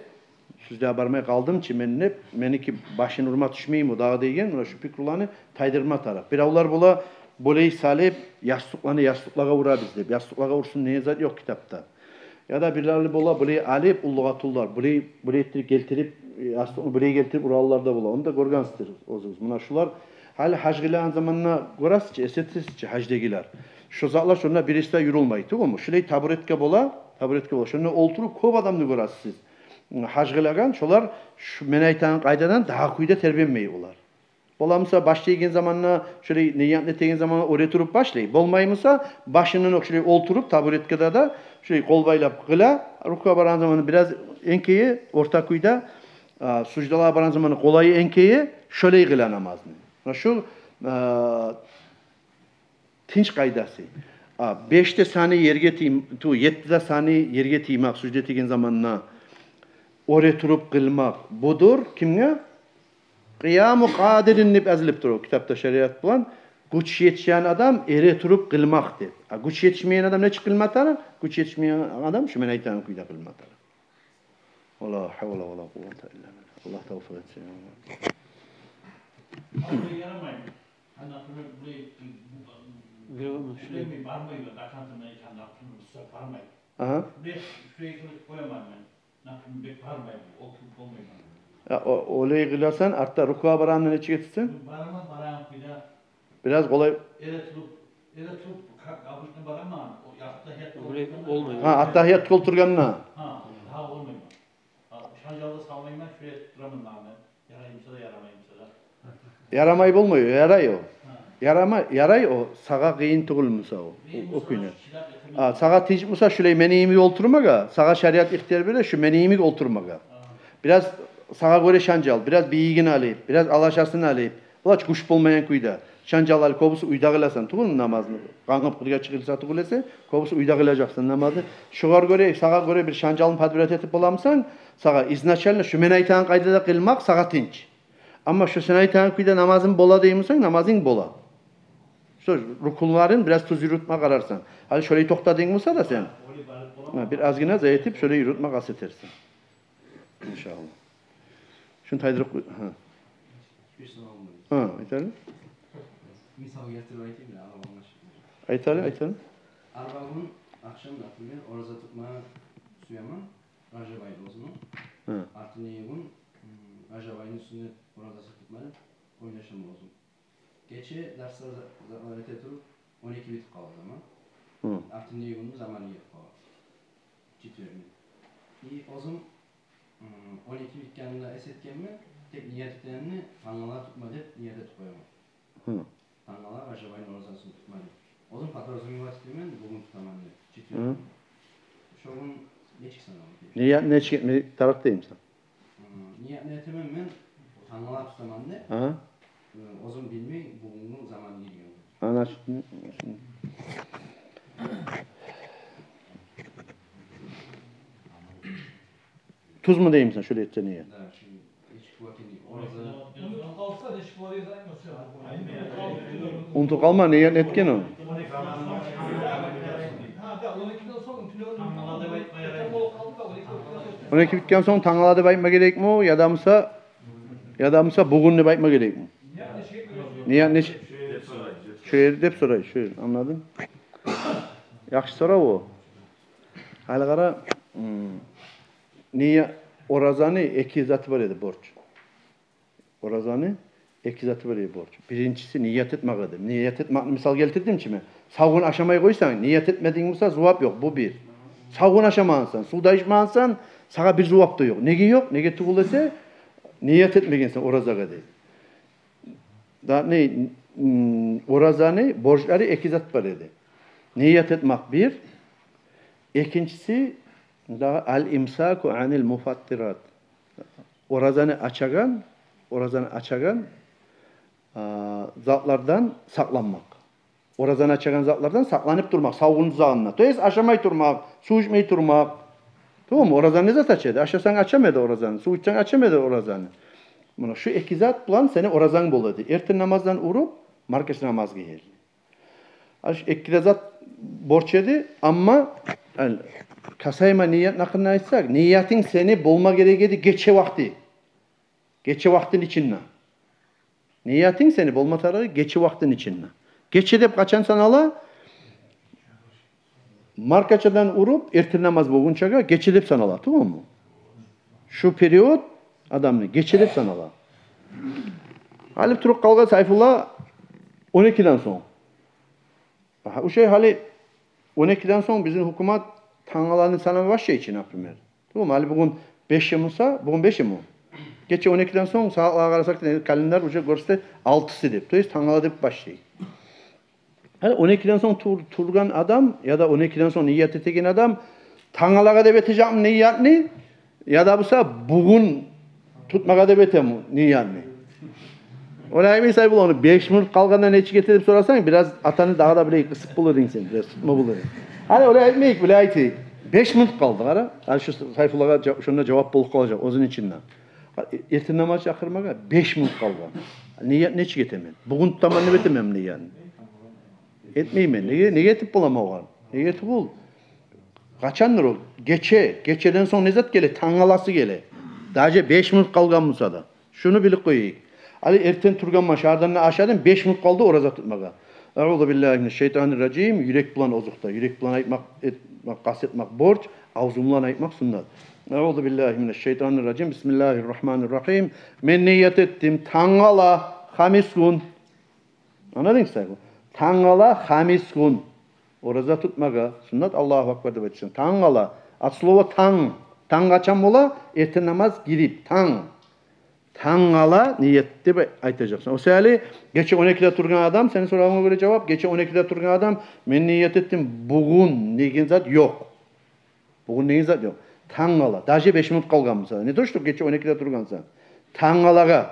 «Суждагъа бармай къалдым чы мен» деп, меники башын урма тюшмейми о дагъы деген, муна шу пикруланы тайдырма тарыкъ. Биревлер бола, булай салып, ястукъланы ястукълагъа урабыз деп. Ястукълагъа урсун деген зат ёкъ китапда. Яда бирлери бола, булай алып, уллугъа тюгюл, булай, булай этдирип гелтирип, ястукъну булай гелтирип урагъанлар да бола. Ону да гёргенсиздир оьзюгюз. Муна шулар, гьали гьаж къылагъан заманда гёресиз чи, эситесиз чи, гьаждагъылар. Шу затлар шонда бириси де юрюлмей, тюгюлмю? Шулай табуретка бола, табуретка бола. Шонда олтуруп кёп адамны гёресиз сиз. Гьаж къылагъан, шолар шу мен айтагъан къайдадан дагъы кюйде тербенмей олар. Боламыса, башлайгъан заманда, шолай ниятны этеген заманда оьре туруп башлай. Болмаймыса, башындан окъ шолай олтуруп, табуреткада да, шолай къол байлап къыла, рукугъа барагъан заманда бираз энкейе, орта кюйде, а, суждалагъа барагъан заманда къолай энкейе, шолай къыла намазны. Муна шу, а, тынч къайдасы. А, беш де саны ерге тий-, ту, етти де саны ерге тиймек, сужда этеген заманда оьре туруп къылмакъ. Будур кимге? «Къияму къадирин» деп язылып тура о китапда шариат булан. Гюч етишген адам эре туруп къылмакъ деп. А гюч етишмейген адам нечик къылма тарыкъ? Гюч етишмейген адам шу мен айтагъан кюйде къылма тарыкъ. Ва ла гьавла ва ла къуввата илла биллагь. Аллагь тавфикъ этсин, я Аллагь. Абу ярамаймы? Гьана, например, булай, бу, бу, Бере бермес, булай шулай. Мен бармайман, до конца мен айтаман, например, бу сёз бармай. Агьа. Мен шулай къылып къояман мен. Например, бек бармайман, олтуруп болмайман. Я, о, олай къыласан, артда рукугъа барагъанда нечик этесен? Бараман, барагъан кюйде. Бираз къолай. Эре туруп, эре туруп, ка-, обычно бараман, о, аттагьиятгъа олтургъанда. Гьа, аттагьиятгъа олтургъанда. Гьа, дагъы болмайман. Гьа, шанжал да салмайман, шулай тураман дагъы мен. Яраймыса да, ярамаймыса да. Ярамай болмай, ярай о. Гьа. Ярама-, ярай о, сагъа къыйын тюгюлмюсе о, о, о кюйню. А, сагъа тынчмуса шулай мени йимик олтурмагъа, сагъа шариат ихтияр бере шу мени йимик олтурмагъа. Гьа. Бираз сагъа гёре шанжал, бираз бийигин алып, бираз алашасын алып, булай гюч болмайгъан кюйде. Шанжал алып, кёбюсю уьйде къыласан, тюгюлмю, намазны. Къангып къыргъа чыгъылса тюгюл эсе, кёбюсю уьйде къылажакъсан намазны. Шогъар гёре, сагъа гёре бир шанжалны подбирать этип боламысан, сагъа изначально шу мен айтагъан къайдада къылмакъ сагъа тынч. Амма шу сен айтагъан кюйде намазым бола деймисен, намазынг бола. Шу рукунларын бираз тюз юрютме къарарсан. Гьали шолай токътадынг буса да сен, гьа, бир азгъына зат этип, шолай юрютме къаст этерсен. Иншаллагь. Шуну тайдырып къой. Гьа. Бир сорав бар. Гьа, айтайым. Мисал гелтирип айтайым да, англашылсын. Айтайым, айтайым. Арба гюн ахшам, например, ораза тутма сюемен, Ражаб айны оьзюню. Гьа. Артындагъы гюн, м, Ражаб айны сюннет оразасын тутма деп ойлашаман оьзюм. Гече дарслар, за-, затлар эте туруп, он эки битип къала заман. Гьы. Артындагъы гюнню заманы гелип къала. Четвергни. И оьзюм, м, он эки битгенни эс этгенмен, тек ният этегенни тангала тутма деп ният этип къояман. Гьы. Тангала Ражаб айны оразасын тутма деп. Оьзюм подразумевать этемен, бугюн тутаман деп. Четверг. Гьы. Шо гюн нечик санала? Ният нечик этме тарыкъ деймисен? М, ниятны этемен мен тангала тутаман деп. Агьа. Э, оьзюм билмей, бугюнгю заманы гелген. Ана шуну. Тюзмю деймисен, шолай этсе ният? Да, шу эч ким оьзю. Унутуп къалма, ният этген о. Он эки битген сонг тангала деп айтма герекми, яда буса, яда буса бугюн деп айтма герекми? Ният нечик? Шо ер деп сорай, шо ер, англадынг? Яхшы сорав о. Гьали къара, м, ният, оразаны эки заты бар эди, борч. Оразаны эки заты бар эди, борч. Биринчиси ният этмек эди. Ният этмекни мисал гелтирдим чи мен. Сав гюн ашамай къойсанг, ният этмединг буса, зувап ёкъ, бу бир. Сав гюн ашамагъансан, сув да ичмегенсен, сагъа бир зувап да ёкъ. Неге ёкъ? Неге тюгюл эсе, ният этмегенсен оразагъа дей. Да не, м, оразаны борчлары эки зат бар эди. Ният этмек бир, экинчиси да ал-имсаку анил муфаттират. Оразаны ачагъан, оразаны ачагъан, а, затлардан сакъланмакъ. Оразаны ачагъан затлардан сакъланып турмакъ, сав гюн узагъында. То есть ашамай турмакъ, сув ичмей турмакъ. Тамам, оразаны не зат ача эди? Ашасанг ачама эди оразаны, сув ичсенг ачама эди оразаны. Муна шу эки зат булан сени оразанг бола эди. Эртен намаздан уруп, маркач намазгъа ерли. Аш эки де зат борч эди, амма, ал, касайма ниятны гьакъында айтсакъ, ниятынг сени болма герек эди гече вакъти. Гече вакътини ичинде. Ниятынг сени болма тарыгъы гече вакътини ичинде. Гече деп къачан санала? Маркачадан уруп, эртен намаз болгъунчагъа гече деп санала, тамаммы? Шу период адамны гече деп санала. Гьали туруп къалгъан Сайфулла он экиден сонг. Агьа, уже гьали он экиден сонг бизин гьукумат тангаланы санама башлай чы, например. Тамам, гьали бугюн бешми буса, бугюн бешми бу? Гече он экиден сонг сагьатлагъа къарасакъ, календарь уже гёрсете алтысы деп. То есть тангала деп башлай. Гьали он экиден сонг тур-, тургъан адам яда он экиден сонг ният этеген адам тангалагъа деп этежекми ниятны, яда буса бугюн тутмагъа деп этеми ниятны? Олай айтмай, Сайфулла, ону беш минут къалгъанда нечик эте деп сорасанг, бираз атаны дагъы да билей къысып болур эдинг сен, бираз тутма болур эдинг. Гьали олай айтмайыкъ, булай айтайыкъ. Беш минут къалды, къара. Гьали шу Сайфуллагъа жа-, шонда жавап болуп къалажакъ оьзюню ичинде. Эртен намаз чакъырмагъа беш минут къалгъан. Ният нечик этемен? Бугюн тутаман деп этеменми ниятны? Этмеймен. Неге, неге этип боламан огъар? Неге этип бол? Къачандыр о? Гече, гечеден сонг не зат геле? Тангаласы геле. Даже беш минут къалгъан буса да. Шуну билип къояйыкъ. Гьали эртен тургъанман, шагьардан да ашадым, беш минут къалды ораза тутмагъа. Аузу биллагьи минаш шайтанир ражим. Юрек булан озокъда. Юрек булан айтмакъ, этмек, къаст этмек борч, авзунг булан айтмакъ суннат. Аузу биллагьи минаш шайтанир ражим. Бисмиллагьир рагьманир рагьим. Мен ният этдим тангала, хамис гюн. Англадынгмы, Сайфулла? Тангала хамис гюн ораза тутмагъа суннат, Аллагьу акбар деп айтасан. Тангала. От слова танг. Танг къачан бола? Эртен намаз гирип, танг. Тангала ният деп айтажакъсан. О саялы гече он экиде тургъан адам, сени соравунга гёре жавап, гече он экиде тургъан адам, мен ният этдим бугюн деген зат ёкъ. Бугюн деген зат ёкъ. Тангала. Даже беш минут къалгъан буса. Не то что гече он экиде тургъансан. Тангалагъа.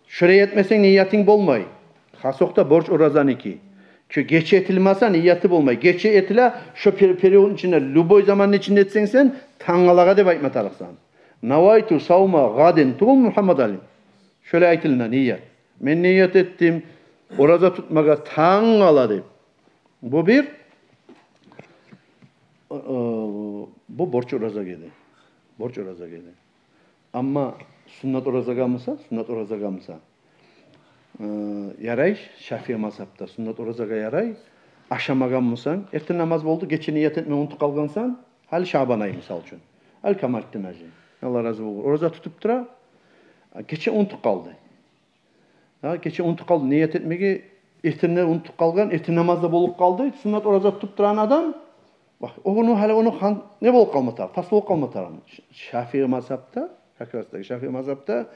Шолай этмесенг, ниятынг болмай. Хасокъда борч оразаныки. Чю гече этилмесе, нияты болмай. Гече этиле, шо пер-, периодну ичинде, любой заманны ичинде этсенг сен, тангалагъа деп айтма тарыкъсан. Навайту савма гъадин, тюгюлмю, Мугьаммадали? Шолай айтылына ният. Мен ният этдим ораза тутмагъа тангала деп. Бу бир, э, бу борч оразагъа эди. Борч оразагъа эди. Амма суннат оразагъа буса, суннат оразагъа буса, э, ярай, Шафии мазгьапда суннат оразагъа ярай. Ашамагъан бусанг, эртен намаз болду, гече ният этме унутуп къалгъансан, гьали Шабан ай, мисал учун. Гьали Камалитдин гьажи, Аллагь рази болгъур, ораза тутуп тура, гече унутуп къалды. Гьа, гече унутуп къалды ният этмеге, эртенден унутуп къалгъан, эртен намаз да болуп къалды, суннат ораза тутуп турагъан адам, бакъ, о гюню гьали ону хан-, не болуп къалма тарыкъ, тас болуп къалма тарыкъ. Ш-, Шафии мазгьапда, как раз таки Шафии мазгьапда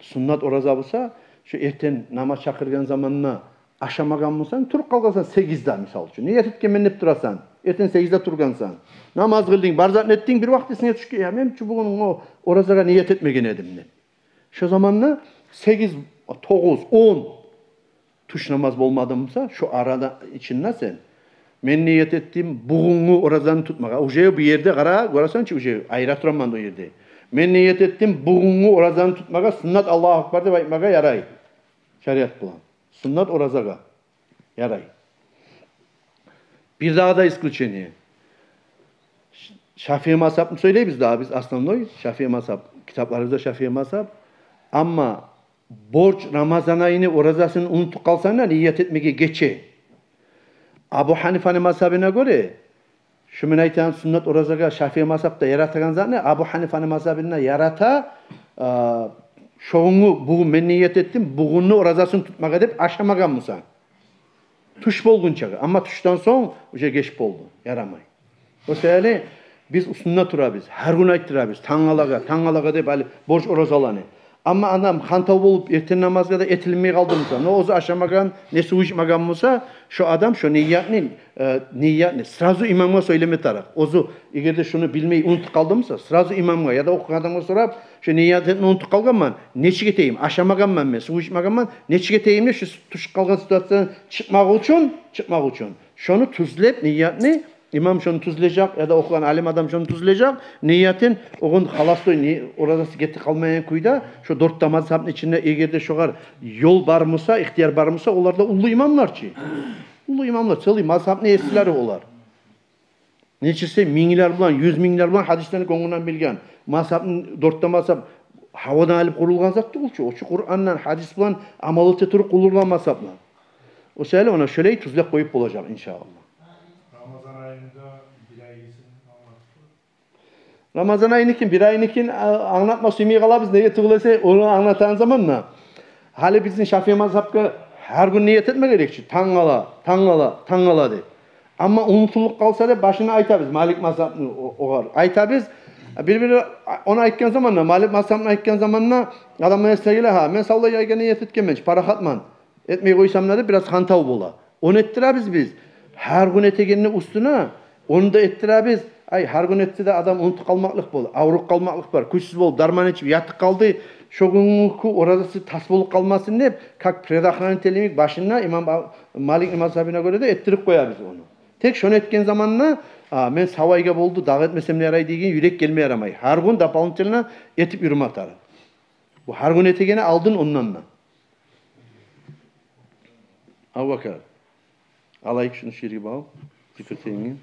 суннат ораза буса, шу эртен намаз чакъыргъан заманда ашамагъан бусанг, туруп къалгъансан сегизде, мисал учун. Ният этгенмен деп турасан, эртен сегизде тургъансан. Намаз къылдынг, бар затны этдинг, бир вакъти эсинге тюшдю, я, мен чу бугюн о оразагъа ният этмеген эдим деп. Шо заманда сегиз, тогъуз, он, тюш намаз болмады буса, шо арада ичинде сен, мен ният этдим бугюнгю оразаны тутмагъа. Уже бу ерде къара, гёресен чи, уже айыра тураман о ерде. Мен ният этдим бугюнгю оразаны тутмагъа, суннат, Аллагьу акбар деп айтмагъа ярай. Шариат булан. Суннат оразагъа. Ярай. Бир дагъы да исключение. Ш-, Шафии мазгьабны сёйлейбиз дагъы биз, основной Шафии мазгьаб. Китапларыбызда Шафии мазгьаб. Амма борч Рамазан айны оразасын унутуп къалсанг да ният этмеге гече. Абу Гьанифаны мазгьабына гёре, шу мен айтагъан суннат оразагъа Шафии мазгьабда яратагъан затны Абу Гьанифаны мазгьабында ярата, а, шо гюнгю, бугюн мен ният этдим, бугюнню оразасын тутмагъа деп ашамагъан буса. Тюш болгъунчагъа. Амма тюшден сонг уже геч болду. Ярамай. О саялы биз уьстюнде турабыз. Гьар гюн айтдырабыз. Тангалагъа, тангалагъа деп гьали борч оразаланы. Амма адам хантав болуп эртен намазгъа да этилмей къалды буса, не оьзю ашамагъан, не сув ичмеген буса, шо адам шо ниятны, э, ниятны сразу имамгъа сёйлеме тарыкъ. Оьзю эгер де шуну билмей унутуп къалды буса, сразу имамгъа яда охугъан адамгъа сорап, шо ниятны унутуп къалгъанман, нечик этейим, ашамагъанман мен, сув ичмегенмен, нечик этейим деп, шу тюшюп къалгъан ситуациядан чыкъмакъ учун, чыкъмакъ учун. Шону тюзлеп ниятны, имам шону тюзлежек, яда охугъан алим адам шону тюзлежек, ниятын, о гюн халастой, ни-, оразасы гетип къалмайгъан кюйде, шо дёрт де мазгьабны ичинде эгер де шогъар ёл бар буса, ихтияр бар буса, олар да уллу имамлар чы. Уллу имамлар, целый мазгьабны есилери олар. Нечесе минглер булан, юз минглер булан гьадислени гёнгюнден билген. Мазгьабны, дёрт де мазгьаб гьавадан алып къурулгъан зат тюгюл чю. О чу Къурандан, гьадис булан амал эте туруп къурулгъан мазгьаблар. О саялы ону шолай тюзлеп къоюп болажакъ, иншааллагь. Рамазан айында бир ай гийсин, Рамазан айныкин, бир айныкин, а, англатма сюймей къалабыз. Неге тюгюл эсе, ону англатагъан заманда, гьали бизин Шафии мазгьабгъа гьар гюн ният этме герек чи. Тангала, тангала, тангала деп. Амма унутулуп къалса деп башына айтабыз. Малик мазгьабны о-, огъар айтабыз. Бир-бир, а, ону айтгъан заманда, Малик мазгьабны айтгъан заманда адамлар эсине геле: «Гьа, мен савлай айгъа ният этгенмен чи, парахатман. Этмей къойсам да», – деп, бираз хантав бола. Ону этдиребиз биз. Гьар гюн этегенни уьстюне ону да этдиребиз. Ай, гьар гюн этсе де адам унутуп къалмакълыкъ бола, авруп къалмакълыкъ бар, кючсюз болуп, дарман ичип ятып къалды. Шо гюнгю оразасы тас болуп къалмасын деп, как предохранитель йимик башында имам Ал-, Маликни мазгьабына гёре де этдирип къоябыз ону. Тек шону этген заманда, а, мен сав айгъа болду, дагъы этмесем де ярай деген юрек гелме ярамай. Гьар гюн дополнительно этип юрюме тарыкъ. Бу гьар гюн этегени алдын ондан да. Абубакар. Алайыкъ шуну, шу ерге багъып, зикр тейинге.